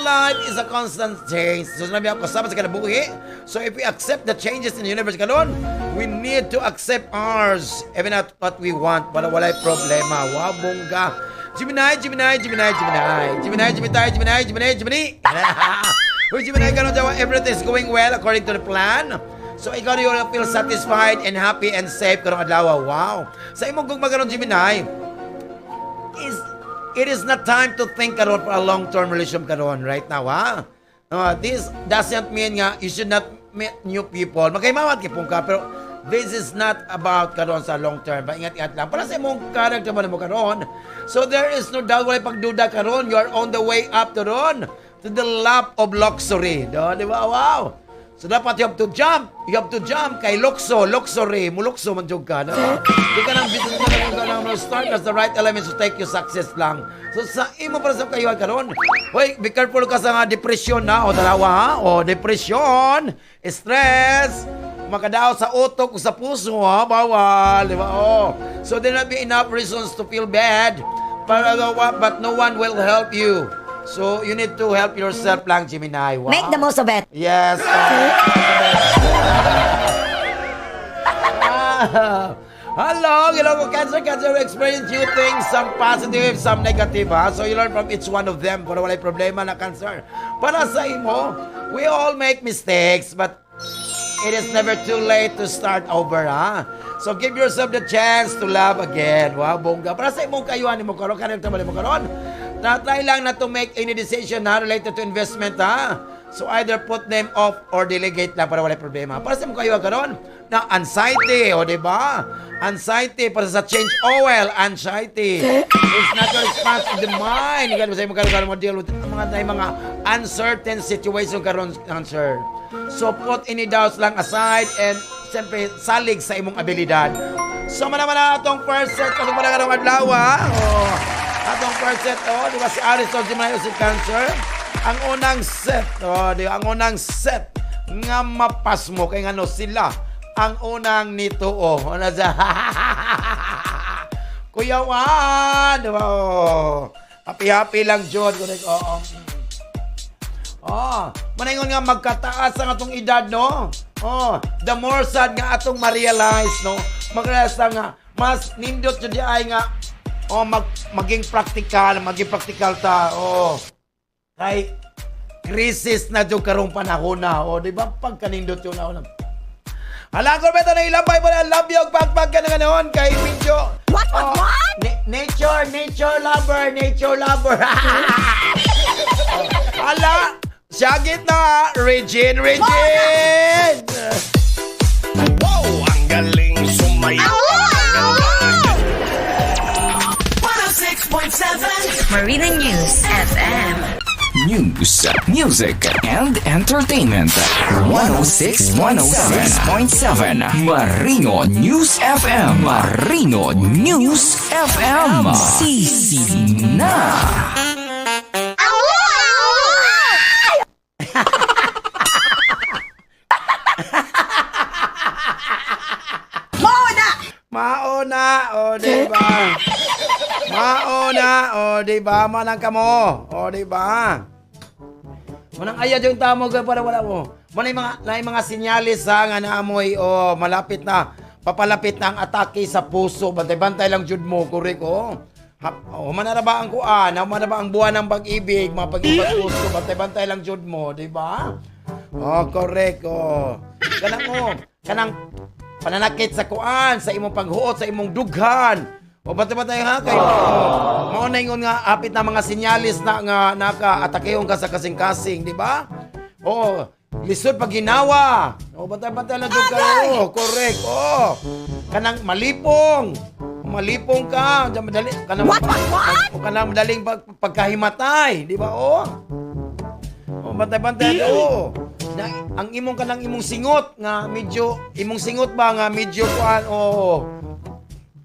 life is a constant change. So sinabi ako kasama sa kinabuhi. So if we accept the changes in the universe karon, we need to accept ours, even not what we want, para walay problema. Wow, bongga. Gemini, Gemini, Gemini, Gemini. Gemini, Gemini, Gemini, Gemini, Gemini. Uy, Gemini, karon daw, everything is going well according to the plan. So ikaw you will feel satisfied and happy and safe karong adlaw. Wow. Sa imong gugma karon, Gemini, is it is not time to think karon for a long-term relationship karon right now, ha? This doesn't mean nga you should not meet new people. Magkaimawat kay ka, pero this is not about karon sa long term. Ingat-ingat lang. Para sa imong character man mo karon. So there is no doubt, walay pagduda karon. You are on the way up to ron to the lap of luxury. Do, di ba? Wow. So dapat you have to jump. You have to jump kay lukso, luxury, mulukso man jud ka, no? Di ka nang business ka nang ka nang start as the right elements to take you success lang. So sa imo para sa kayuhan karon. Hoy, be careful ka sa nga depression na o dalawa ha. O depression, stress, makadao sa utok o sa puso ha, bawal, di ba? Oh. So there not be enough reasons to feel bad, but no one will help you. So you need to help yourself lang, Gemini. Wow. Make the most of it. Yes. Ah. Hello, hello, Cancer, Cancer, experience new things, some positive, some negative, ha? So you learn from each one of them para walay problema na, Cancer. Para sa imo, we all make mistakes, but it is never too late to start over, ha? So give yourself the chance to love again. Wow, bongga. Para sa imong kayuhan mo karon, kanil mo karon. Na try lang not to make any decision na related to investment, ha? So either put them off or delegate lang para walay problema. Para sa imong kayuhan karon, na anxiety, o di ba? Anxiety para sa change oil, anxiety. It's not a response of the mind. Ikaw sa imong karon mo deal with mga uncertain situation karon, Cancer. So put any doubts lang aside and siyempre salig sa imong abilidad. So mana man atong first set katong para karong adlaw, ah. Oh, atong first set, oh, di ba si Aries o Gemini o si Cancer? Ang unang set, oh, di ba? Ang unang set nga mapasmo kay ngano sila ang unang nito, oh. Ano sa Kuya Juan, di ba? Oh. Happy happy lang jud. Oo. Oh, manaingon nga magkataas ang atong edad, no? Oh, the more sad nga atong ma-realize, no? Mag-realize na nga mas nindot jud ay nga oh maging practical ta. Oh. Kay Crisis na jud karong panahon na. O, di ba? Pagkanindot yun na. Hala ko beto na ilambay mo na love you pagpag ka na ganoon kay medyo. What? Nature, nature lover, nature lover. Hala, siyagit na, Regine, Regine! Wow, ang galing sumayaw. 106.7 Marina News FM. News, music, and entertainment. 106.7 Marino News FM. Marino News FM. Sisi na. Awo! Awo! Mauna, o di ba? Mauna, o di ba? Manang kamo, o di ba? Manang ayad yung tamo kay para wala mo. Manay mga nay mga sinyalis ha nga naamoy o malapit na, papalapit na ang atake sa puso. Bantay-bantay lang jud mo, correct oh. Oh, manara ba ang kuan? Manara ba ang buwan ng pag-ibig, mga pag-ibig puso? Bantay-bantay lang jud mo, di ba? Oh, correct oh. Kanang oh, kanang pananakit sa kuan, sa imong paghuot, sa imong dughan. O bantay-bantay ha kay oh, mao na ingon nga apit na mga sinyalis na nga naka-atakehon ka sa kasing-kasing, di ba? Oo, lisod pag ginawa. O bantay-bantay lang jud kayo. Correct. Oh. Kanang malipong. Malipong ka, diyan madali kanang What? O kanang madaling pagkahimatay, di ba? Oh. Oh, bantay-bantay oh. Na, ang imong kanang imong singot nga medyo imong singot ba nga medyo kuan oh.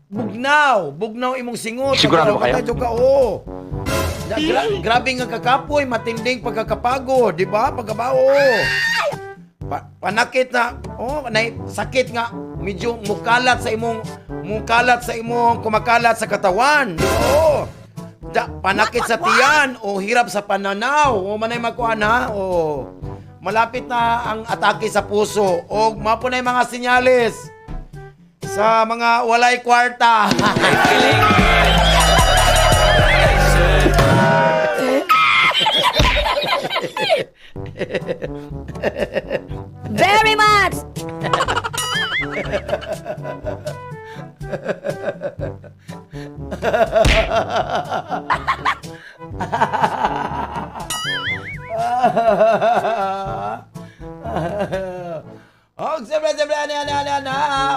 Bugnaw, bugnaw imong singot. Sigurado ba kayo? Bantay ka, oh. Na, grabe nga kakapoy, matinding pagkakapagod, di ba? Pagkabao. Panakit na, oh, nay, sakit nga medyo mukalat sa imong kumakalat sa katawan. Di ba? Oh. Panakit sa tiyan o hirap sa pananaw o manay makuan ha o malapit na ang atake sa puso o mapo na yung mga sinyalis sa mga walay kwarta. Very much. Oh, siyempre, siyempre, ano, ano, ano, ano,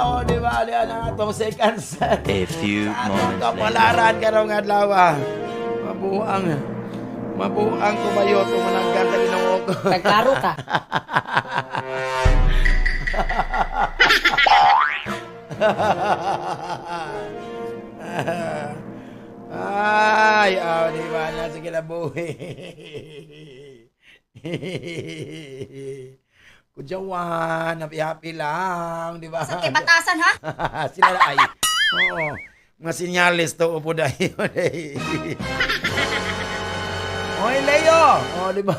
oh, di ba, ano, ano, itong second set. A few Sa atong moments later. kapalaran karong adlaw. Mabuang, mabuang kumayo tumananggan sa Ginoo ko. Nagklaro ka. Ay, oh, di ba na sa kinabuhi. Kudyawan, happy-happy lang, di ba? Sa batasan ha? Sila na ay. Oo. Mga sinyalis to upo dahil. Oy, Leo! Oh, di ba?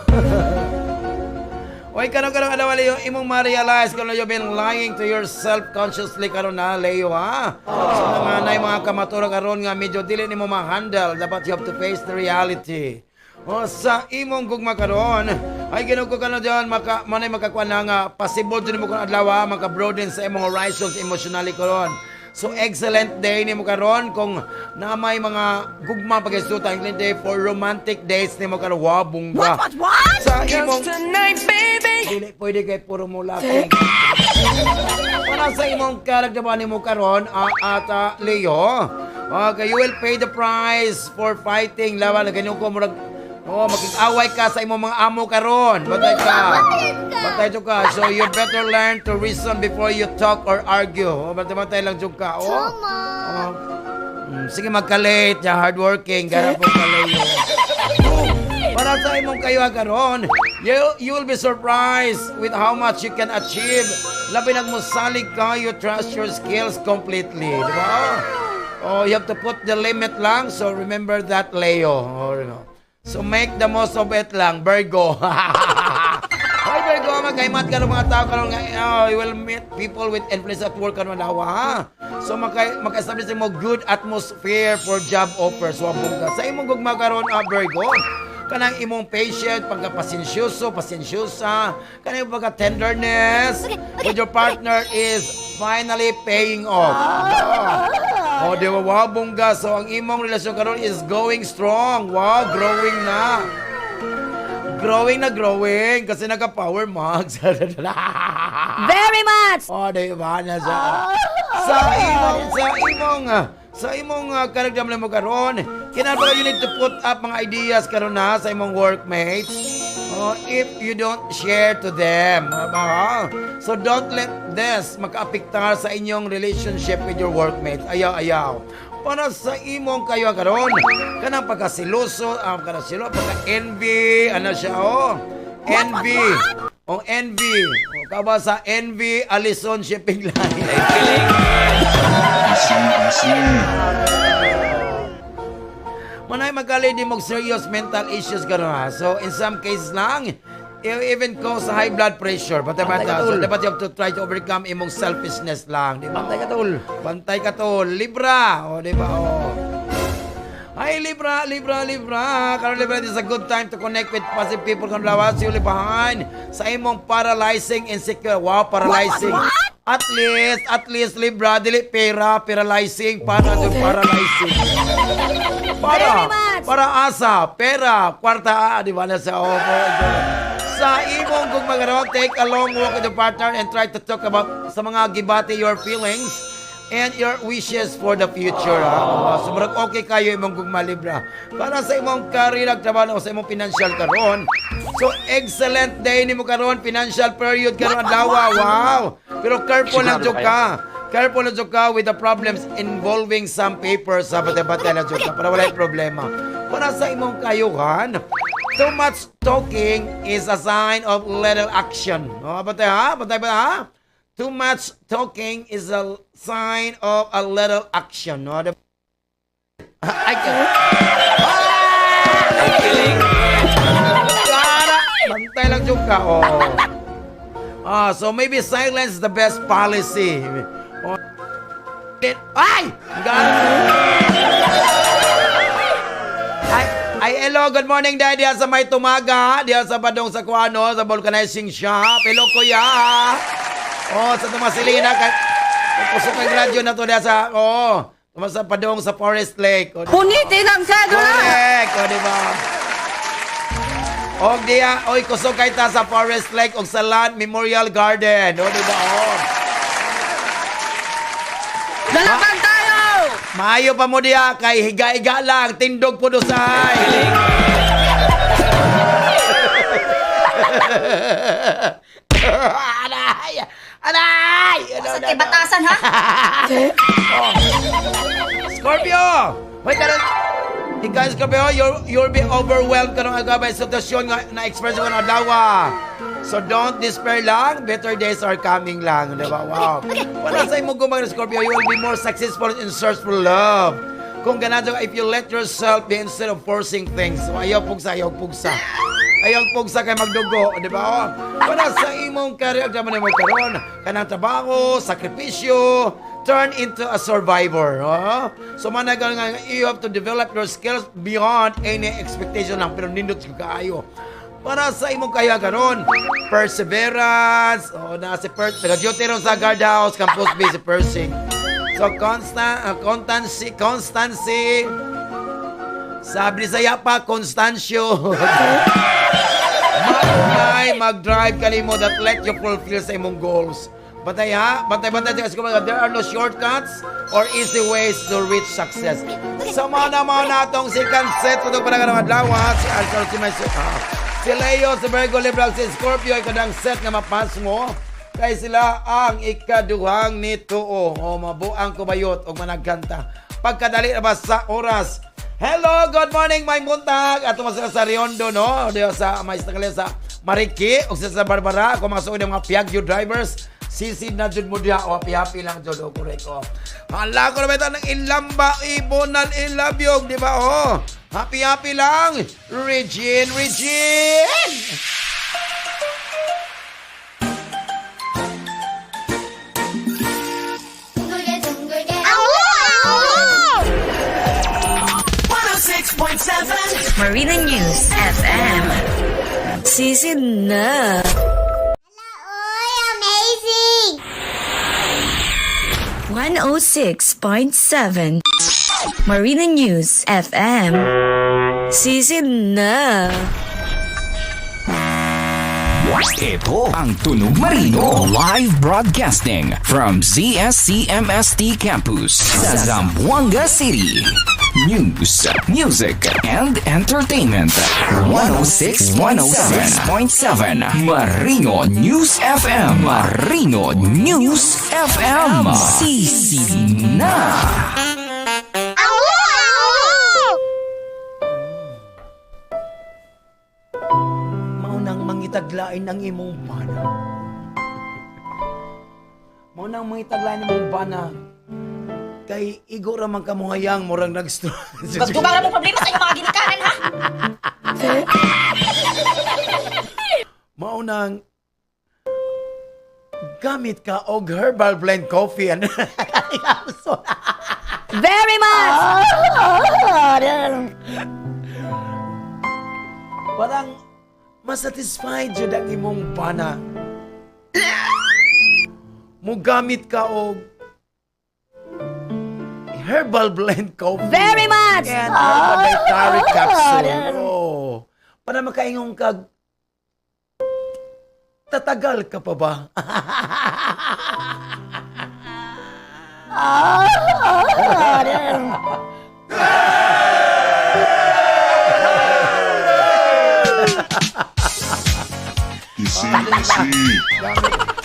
Oy, karon karon adlaw Leo, imong ma-realize kung you've been lying to yourself consciously karon na Leo ha. So nga nay mga kamatura karon nga medyo dili nimo ma-handle, dapat you have to face the reality. O sa imong gugma karon, ay Ginoo ko karon diyan maka manay makakuan na nga possible jud nimo karon adlaw ha, maka-broaden sa imong horizons emotionally karon. So excellent day nimo karon kung na may mga gugma pagisutan, excellent day for romantic dates nimo karon. Wow, bungga. What? Sa imong Tonight, baby. dili pwede kay puro mo laki. Para sa imong character ba nimo karon at Leo, okay, you will pay the price for fighting laban na ganyan ko murag oh, makig-away ka sa imong mga amo karon. Batay ka. Batay jud ka. So you better learn to reason before you talk or argue. Oh, batay batay lang jud ka. Oh. Tama. Oh. Sige magka-late, ya hardworking, gara po ka Leo. Para sa imong kayo karon, you will be surprised with how much you can achieve. Labi nagmusalig ka, you trust your skills completely, di ba? Oh, you have to put the limit lang. So remember that, Leo. Oh, you know. So make the most of it lang, Virgo. Hoy Virgo, magkaimat ka ng mga tao karon nga oh, you will meet people with influence at work karon adlaw ha. So maka-establish mo good atmosphere for job offers. Wa ka sa imong gugma karon, Virgo. Kanang imong patient, pagka-pasensyoso, pasensyosa, kanang pagka tenderness with your partner is finally paying off. Oh, di ba? Wow, bongga. So, ang imong relasyon karon is going strong. Wow, growing na. Growing na growing kasi nagka-power mugs. Very much! Oh, di ba? Nasa, sa imong karagdam mo karon, kinahanglan you need to put up mga ideas karon na sa imong workmates. Oh, if you don't share to them. Ah, so don't let this makaapektar sa inyong relationship with your workmates. Ayaw, ayaw. Para sa imong kayo karon, kanang pagkasiloso, ang kanang silo, pagka-envy, ano siya, oh. Envy. Oh, envy. Oh, kaba sa Envy Alison Shipping Line. Easy, easy. Manay magkali di mo serious mental issues karon ha. So in some cases lang, it even cause high blood pressure. Bantay banta. So dapat you have to try to overcome imong selfishness lang, di ba? Bantay ka tol. Bantay ka tol. Libra. O, di ba? O. Hi Libra, Libra, Libra. Karon Libra, this is a good time to connect with positive people kung lawas yung behind sa imong paralyzing insecure. Wow, paralyzing. At least Libra, dili pera, paralyzing, para to paralyzing. Para, Very much. para asa, pera, kwarta, ah, di ba na sa opo. Sa imong kung magaroon, take a long walk with your partner and try to talk about sa mga gibati your feelings and your wishes for the future. Ha? Oh, so, murag okay kayo imong gugma, Libra. Para sa imong career ag trabaho o sa imong financial karon. So, excellent day nimo karon, financial period karon adlaw. Wow. Pero careful lang Sigurado jud ka. Careful lang jud ka with the problems involving some papers sa bate-bate na jud ka para walay problema. Para sa imong kayuhan, too much talking is a sign of little action. Oh, bantay ha? Bantay ba ha? Too much talking is a sign of a little action. No? Ay, Para, bantay lang jud ka. Oh. Ah, so maybe silence is the best policy. Oh. Ay! Ay, ay, hello, good morning, Dad. Diya sa may tumaga, diya sa Badong sa Kuano, sa vulcanizing shop. Hello, kuya. Oh, sa Tomasilina. Kusog ang radyo na to diya sa, oh, sa Padong sa Forest Lake. Oh, Punitin ang cedula! Correct, o, di ba? Og diya, oy, kusog kay ta sa Forest Lake og sa Land Memorial Garden. O, di ba? Oh. Lalaban tayo! Maayo pa mo diya kay higa-higa lang, tindog po dosay. Aray! Aray! Ano, Sa ano, kibatasan, ha? Oh. Scorpio! Hoy, karon ikaw, Scorpio, you'll be overwhelmed karong aga by sitwasyon nga na-express mo ng adlaw. So don't despair lang, better days are coming lang, di ba? Wow. Wala sa imong gumang Scorpio, you will be more successful in search for love. Kung ganado, if you let yourself be instead of forcing things. So ayaw pugsa, ayaw pugsa. Ayaw pugsa kay magdugo, di ba? Oh. Para sa imong career, naman mo karon, kanang trabaho, sakripisyo, turn into a survivor. Oh? So managal nga, you have to develop your skills beyond any expectation lang, pero nindot ko kaayo. Para sa imong kaya karon, perseverance, oh, na si Per, nag-duty ron sa guardhouse, Campus B si Persing. So constancy, constancy, sabi ni saya pa, Constancio. Mag mag-drive kanimo that let you fulfill sa imong goals. Bantay ha, bantay bantay kasi kumbaga, there are no shortcuts or easy ways to reach success. Sa mga naman natong second set ito para karong adlaw ha, si Arthur si may si Leo, si Virgo, Libra, si Scorpio ikadang set nga mapas mo kay sila ang ikaduhang nituo o mabuang kubayot og managkanta. Pagkadali na ba sa oras? Hello, good morning, may buntag. Ato sila sa Riondo, no? Diyo sa may sa Mariki o sa Barbara, ako mga suod ng mga Piaggio drivers. Sisid na jud mo diha o happy lang jud o correct o. Hala ko na ba ng ilamba ibonal ilabyog, di ba? Oh, happy happy lang. Regine, Regine. 둥글게 둥글게. 아우! 106.1 106.7 Marina News FM. Sisid na. Oy, amazing! 106.7 Marina News FM. Sisid na. Ito ang Tunog Marino. Live broadcasting from ZSCMST Campus sa Zamboanga City. News, music, and entertainment. 106.7 Marino News FM. Marino News FM. Sisi na. Awu! Awu! Maunang mangitaglain ang imong bana. Maunang mangitaglain imong bana. Kay igo ra man kamuhayang murang nag-stroke. Pagdugang na mong problema sa inyong mga ginikanan, ha? Maunang gamit ka og herbal blend coffee. Ano? Very much! Parang masatisfied jud ang imong bana. Mugamit ka og herbal blend coffee. Very much! And herbal dietary capsule. Oh. Para makaingon kag tatagal ka pa ba? Easy, easy.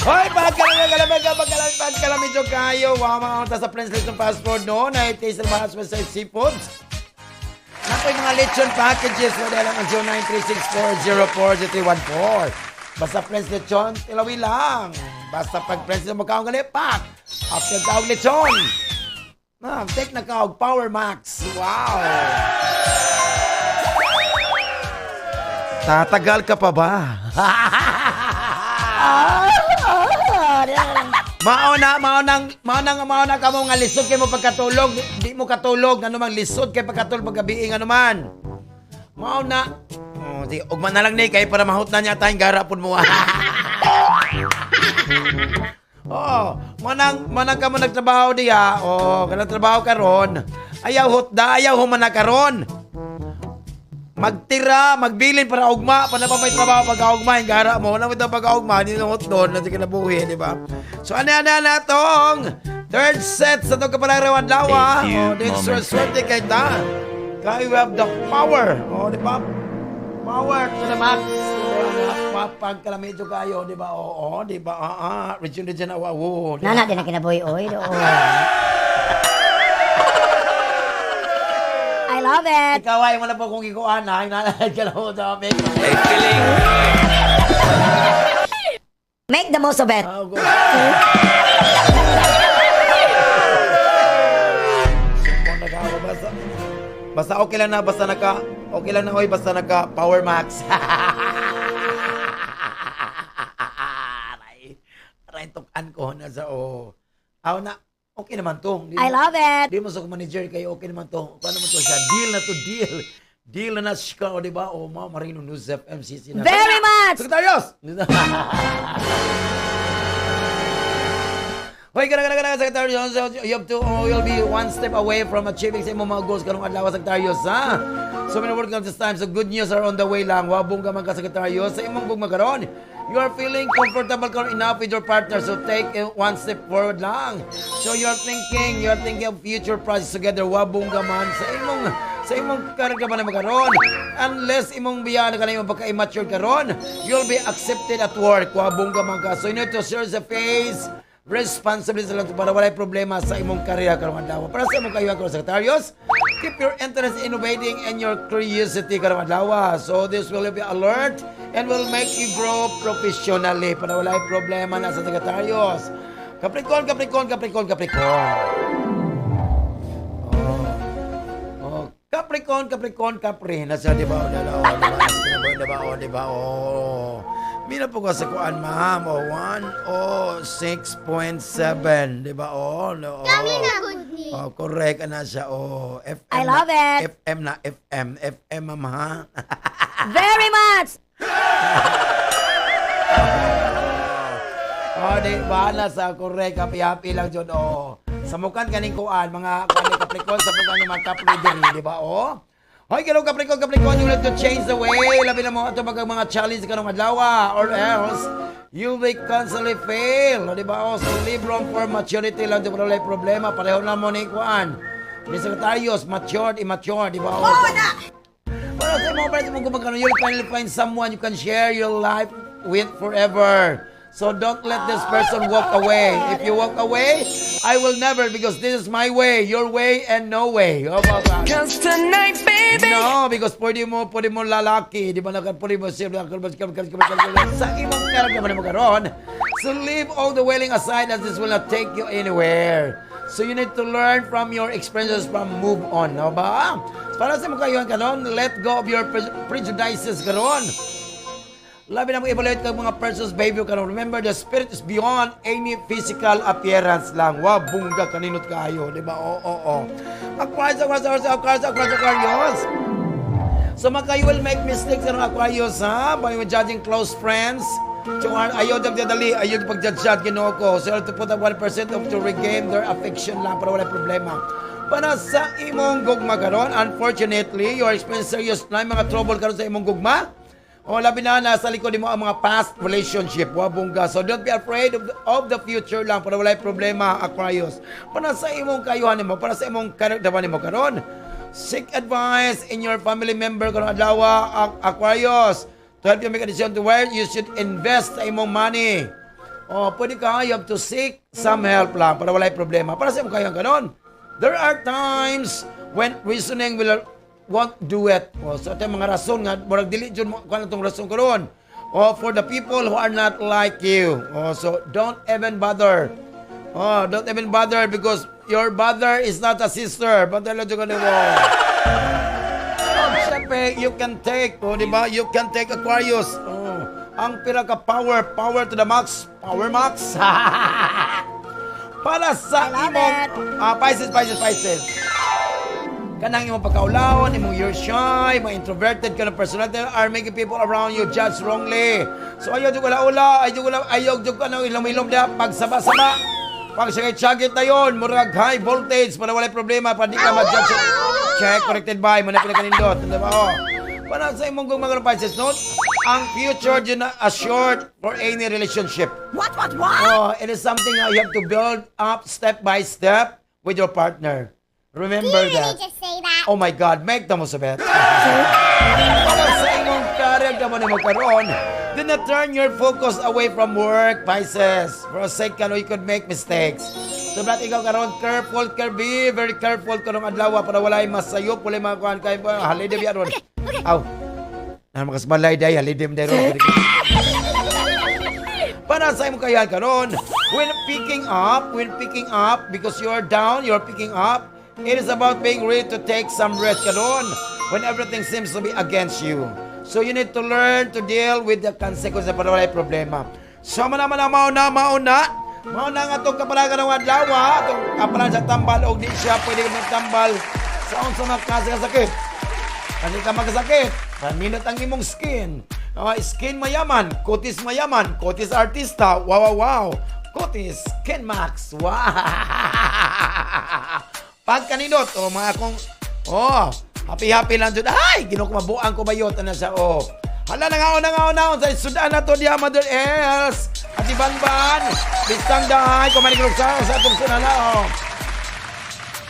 Hoy, pagkalami, pagkalami, pagkalami, pagkalami, jud kayo. Wow, mga unta sa Prince Lechon Fast Food, no? Na taste ng mga special seafoods. Napoy mga lechon packages. Wala lang ang 0936404314. Basta Prince Lechon, tilawi lang. Basta pag Prince Lechon, magkaong gali, pak! After kaong lechon. Ma'am, take na kaog Power Max. Wow! Tatagal ka pa ba? Mauna, maunang, maunang, mauna ka mo nga lisod kay mo pagkatulog. Di mo katulog, ano mang lisod kay pagkatulog paggabi nga naman. Mauna. Oh, di, ugma na lang ni kay para mahut na niya tayong gara pud mo. Oo, manang manang ka mo nagtrabaho diya. Oh, kanang trabaho karon. Ayaw hutda, ayaw humana karon. Magtira, magbilin para ugma, para pa may trabaho pag ugma, yung gara mo, wala mo itong pag ugma, hindi nung doon, na kinabuhi, di ba? So ano ano na tong third set sa itong kapalarawan lawa. A few Oh, din moments swerte kay ta. Kay we have the power. Oh, di ba? Power to the max. Pagkalamedyo kayo, di ba? Oo, di ba? Ah, ah. Region, region, awa, oh, di ba? Nana din ang kinabuhi, oy. Oo. I love it! Ikaw ay wala po kong ikuan ha. Hinalad ka lang mo sa amin. Make the most of it. Ah, go. Sumpong nakawa, basta, basta okay lang na, basta naka, okay lang na, oy, basta naka Power Max. Aray, aray, tukan ko na sa, oh. Aw na, okay naman to. Di I love it! Di mo sa manager kayo, okay naman to. Paano mo to siya? Deal na to, deal. Deal na na siya, o di ba? O, ma, Marino News FMCC na. Very much! Secretarios! Hoy, gara gara gara Secretarios. You have to, oh, you'll be one step away from achieving sa imong mga goals karong adlaw, Secretarios, ha? So many work this time. So good news are on the way lang. Wabong ka man ka, Secretarios. Sa imong gugma karon. You are feeling comfortable karon enough with your partner. So take one step forward lang. So you're thinking of future projects together. Wabong ka man sa imong karon ka man karon. Unless imong biya na kanang imong pagka-immature karon, you'll be accepted at work. Wabong ka man ka. So you need to search the face responsibility lang para walay problema sa imong karera karong adlaw. Para sa imong kayuhan karon, Secretarios, keep your interest in innovating and your curiosity karong adlaw. So this will be alert and will make you grow professionally para walay problema na sa Secretarios. Capricorn, Capricorn, Capricorn, Capricorn. Oh. Capricorn, Capricorn, Capri. Nasa, di ba? O, di ba? O, di ba? Di ba? O, di ba? O. Mina po ko sa kuan, ma'am. O, 106.7. Di ba? O, no. Kami na good. Oh, correct ana siya. Oh, FM. I love na, it. FM na FM. FM, ma'am, ha? Very much! Oh, di ba na sa correct, happy happy lang jud, oh. Samukan kaning kuan mga kuan ni Capricorn, samukan ni mga Capri diri, di ba? Oh. Hoy, hello Capricorn, Capricorn, you need to change the way. Labi na mo ato mga mga challenge karong adlaw or else you will constantly fail. O, di ba? Oh, so leave room for maturity lang, di ba wala problema. Pareho na mo ni kuan. Ni Sagittarius, matured, immature, di ba? Oh, na! Pero sa mga parents mo gumagano, you'll finally find someone you can share your life with forever. So don't let this person walk away. If you walk away, I will never, because this is my way, your way, and no way. Oh, baba. Cause tonight, baby. No, because pwede mo lalaki, di ba na pwede mo siya sa imong character mo karon. So leave all the wailing aside as this will not take you anywhere. So you need to learn from your experiences from move on, no ba? Para sa mo kayo karon, let go of your prejudices karon. Labi na mo evaluate kag mga persons behavior karon. Remember, the spirit is beyond any physical appearance lang. Wow, bungga kaninot kayo, di ba? Oo, oo, oo. Aquarius, Aquarius, Aquarius, Aquarius, Aquarius, Aquarius. So maka you will make mistakes karong Aquarius, ha? By judging close friends. So, ayaw dag dali, ayaw pag-judge Ginoo ko. So, to put up 1% of to regain their affection lang para wala problema. Para sa imong gugma karon, unfortunately, you are experiencing serious na mga trouble karon sa imong gugma. O labi na nasa likod mo ang mga past relationship, wa bongga. So don't be afraid of the future lang para walay problema, Aquarius. Para sa imong kayuhan nimo, para sa imong character nimo karon. Seek advice in your family member karon adlaw, Aquarius, to help you make a decision to where you should invest sa imong money. O, pwede ka, you have to seek some help lang para walay problema. Para sa imong kayuhan karon. There are times when reasoning will won't do it. O, so ito yung mga rason nga, murag dili jud mo kuan itong rason karon. O, for the people who are not like you. O, so don't even bother. Oh, don't even bother because your brother is not a sister. Bantay lang jud mo. Oh, syempre, you can take, oh, di ba? You can take, Aquarius. Oh, ang pinaka power, power to the max, power max. Para sa I love imong it. Pisces, Pisces, Pisces. Kanang imong pagkaulawon, imong you're shy, mga introverted ka na personality are making people around you judge wrongly. So ayaw jud ula-ula, ayaw jud ula, ayaw jud ano ilom-ilom da pagsaba-saba. Pag syagit na yon, murag high voltage para walay problema, para di ka ma-judge. Check, corrected by, mo na pinakanindot. Di ba? Oh. Para sa imong mga Pisces note, ang future dyan na assured for any relationship. What? Oh, it is something you have to build up step by step with your partner. Remember Did you that. really just say that? Oh my God, make the most of it. Para sa imong career ka mo nimo karon, do not turn your focus away from work, Pisces. For a second, you could make mistakes. So, brat, ikaw karon, careful, care, be very careful karong adlaw para walay masayop, walay mga kuhan kayo. Holiday biya ron. Aw. Na makasbalay day, holiday day ron. Para sa imong kaya karon, when picking up, because you're down, you're picking up, it is about being ready to take some rest karon when everything seems to be against you. So you need to learn to deal with the consequences para walay problema. So mana mana mauna mauna mauna nga itong kapalagan ng adlaw, itong kapalagan sa tambal og di siya pwede magtambal sa unsa mga klase nga sakit. Kasi ka magkasakit, paninot ang imong skin. Skin mayaman, kutis mayaman, kutis artista, wow. Kutis Skin Max, wow. Pagkaninot, oh, mga akong, oh, happy happy lang dyan. Ay, ginoo ko mabuang ko bayot, ano siya, oh. Hala na nga, na nga, na sa sudan na to diya, Mother Els. Ati Banban, bistang dahay, kumanig sa atong sunala, oh.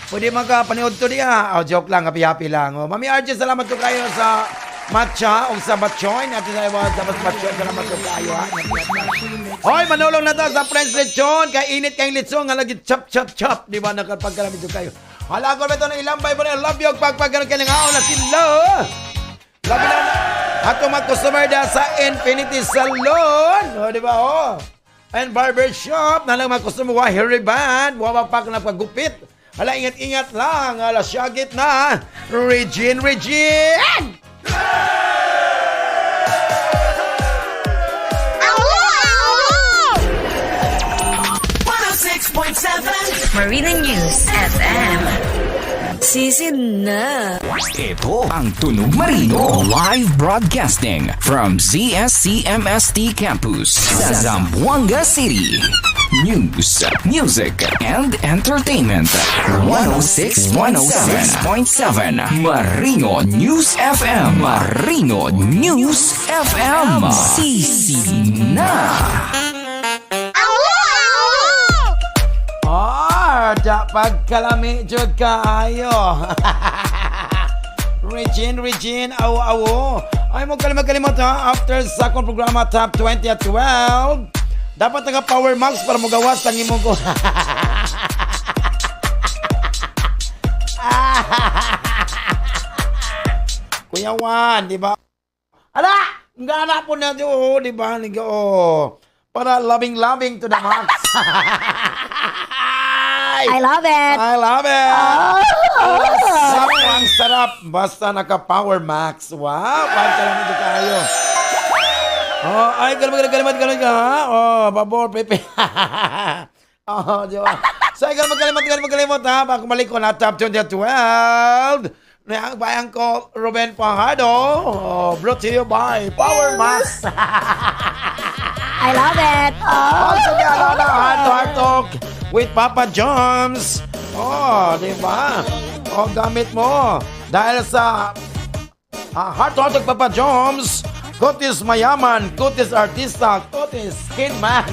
Pwede magka-paniod to diya. Oh, joke lang, happy-happy lang. Oh, Mami RJ, salamat to kayo sa matcha o sa batchoy. Natin sa iba sa batchoy, salamat to kayo ha. Hoy, manulong na to sa French lechon. Kay init kay lechon nga lagi chop chop chop. Di ba nakapagkarami to kayo. Hala ko ito na ilambay mo na love you pagpag ganun kailangan na sila. Labi na ato mga customer da sa Infinity Salon. Oh, di ba? Oh. And barber shop na lang mga customer wa hair band, wa pa na pagupit. Hala, ingat-ingat lang. Hala, syagit na. Regine, Regine! Ow! 106.7 Marina News FM. Sisid na. Ito ang Tunog Marino. Live broadcasting from ZSCMST Campus sa Zamboanga City. News, music, and entertainment. 106.7 Marino News FM. Marino News FM. Sisi na. Ah, da pagkalami jud kaayo. Regine, Regine, awo awo. Ay mo kalimot kalimot ha, after sa akong programa Top 20 at 12. Dapat naka Power Max para mogawas ang imong ko. Kuya Juan, di ba? Ala, gana po na oh, di ba? Oh. Para loving-loving to the max. I love it. I love it. Sarap, ang sarap. Basta naka Power Max. Wow, pagkalam ito kayo. Oh, ay, galimot, galimot, galimot ka, ha? Oh, pabor, Pepe. Oh, di ba? So, ay, galimot, galimot, galimot, galimot, ha? Bago balik ko na top 20 at 12. Na ang bayang ko, Ruben Fajardo. Oh, brought to you by Power Max. I love it. Also, kaya na, Heart to Heart Talk with Papa Jones. Oh, di ba? Oh, gamit mo. Dahil sa Heart to Heart Talk Papa Jones, Kutis mayaman, kutis artista, kutis skin man.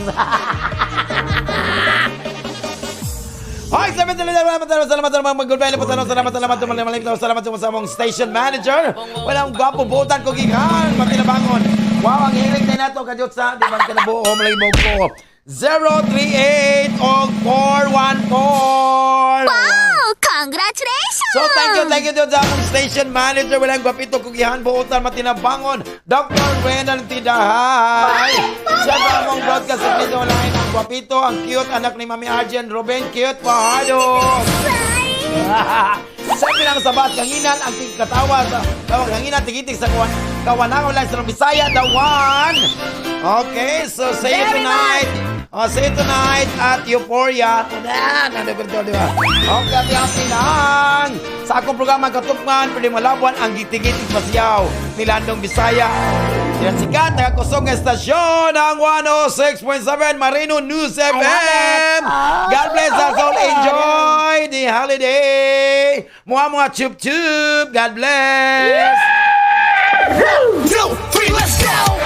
Hi, salamat, salamat, salamat, salamat, salamat, mag-goodbye na po, salamat, salamat, salamat, salamat, salamat, salamat sa among station manager. Walang gwapo butan ko gikan, matinabangon. Wow, ang hilig na nato kadyot sa, di ba, kinabuo, malay mo ko. 038 o 414. Wow! Congratulations! So thank you doon sa among station manager. Walang gwapito kugihan buotan matinabangon. Dr. Renan Tidahay. Siya sa among broadcast technician wala ang gwapito, ang cute anak ni Mami Arjen, Ruben Cute Fajardo. Sa lang sabat kanginan ang katawa sa tawag kanginan tigitig sa kawan kawanangon lang sa Bisaya the one. Okay, so see you tonight. Oh, see you tonight at Euphoria. Na, nandito di ba? Okay, happy happy lang. Sa akong programa Katukman, pwede malabuan ang gitig-gitig pasiyaw ni Landong Bisaya. Yan sikat, nakakusog nga estasyon ang 106.7 Marino News FM. God bless us all. Enjoy the holiday. Mua mua chup chup. God bless. 2, 3, let's go!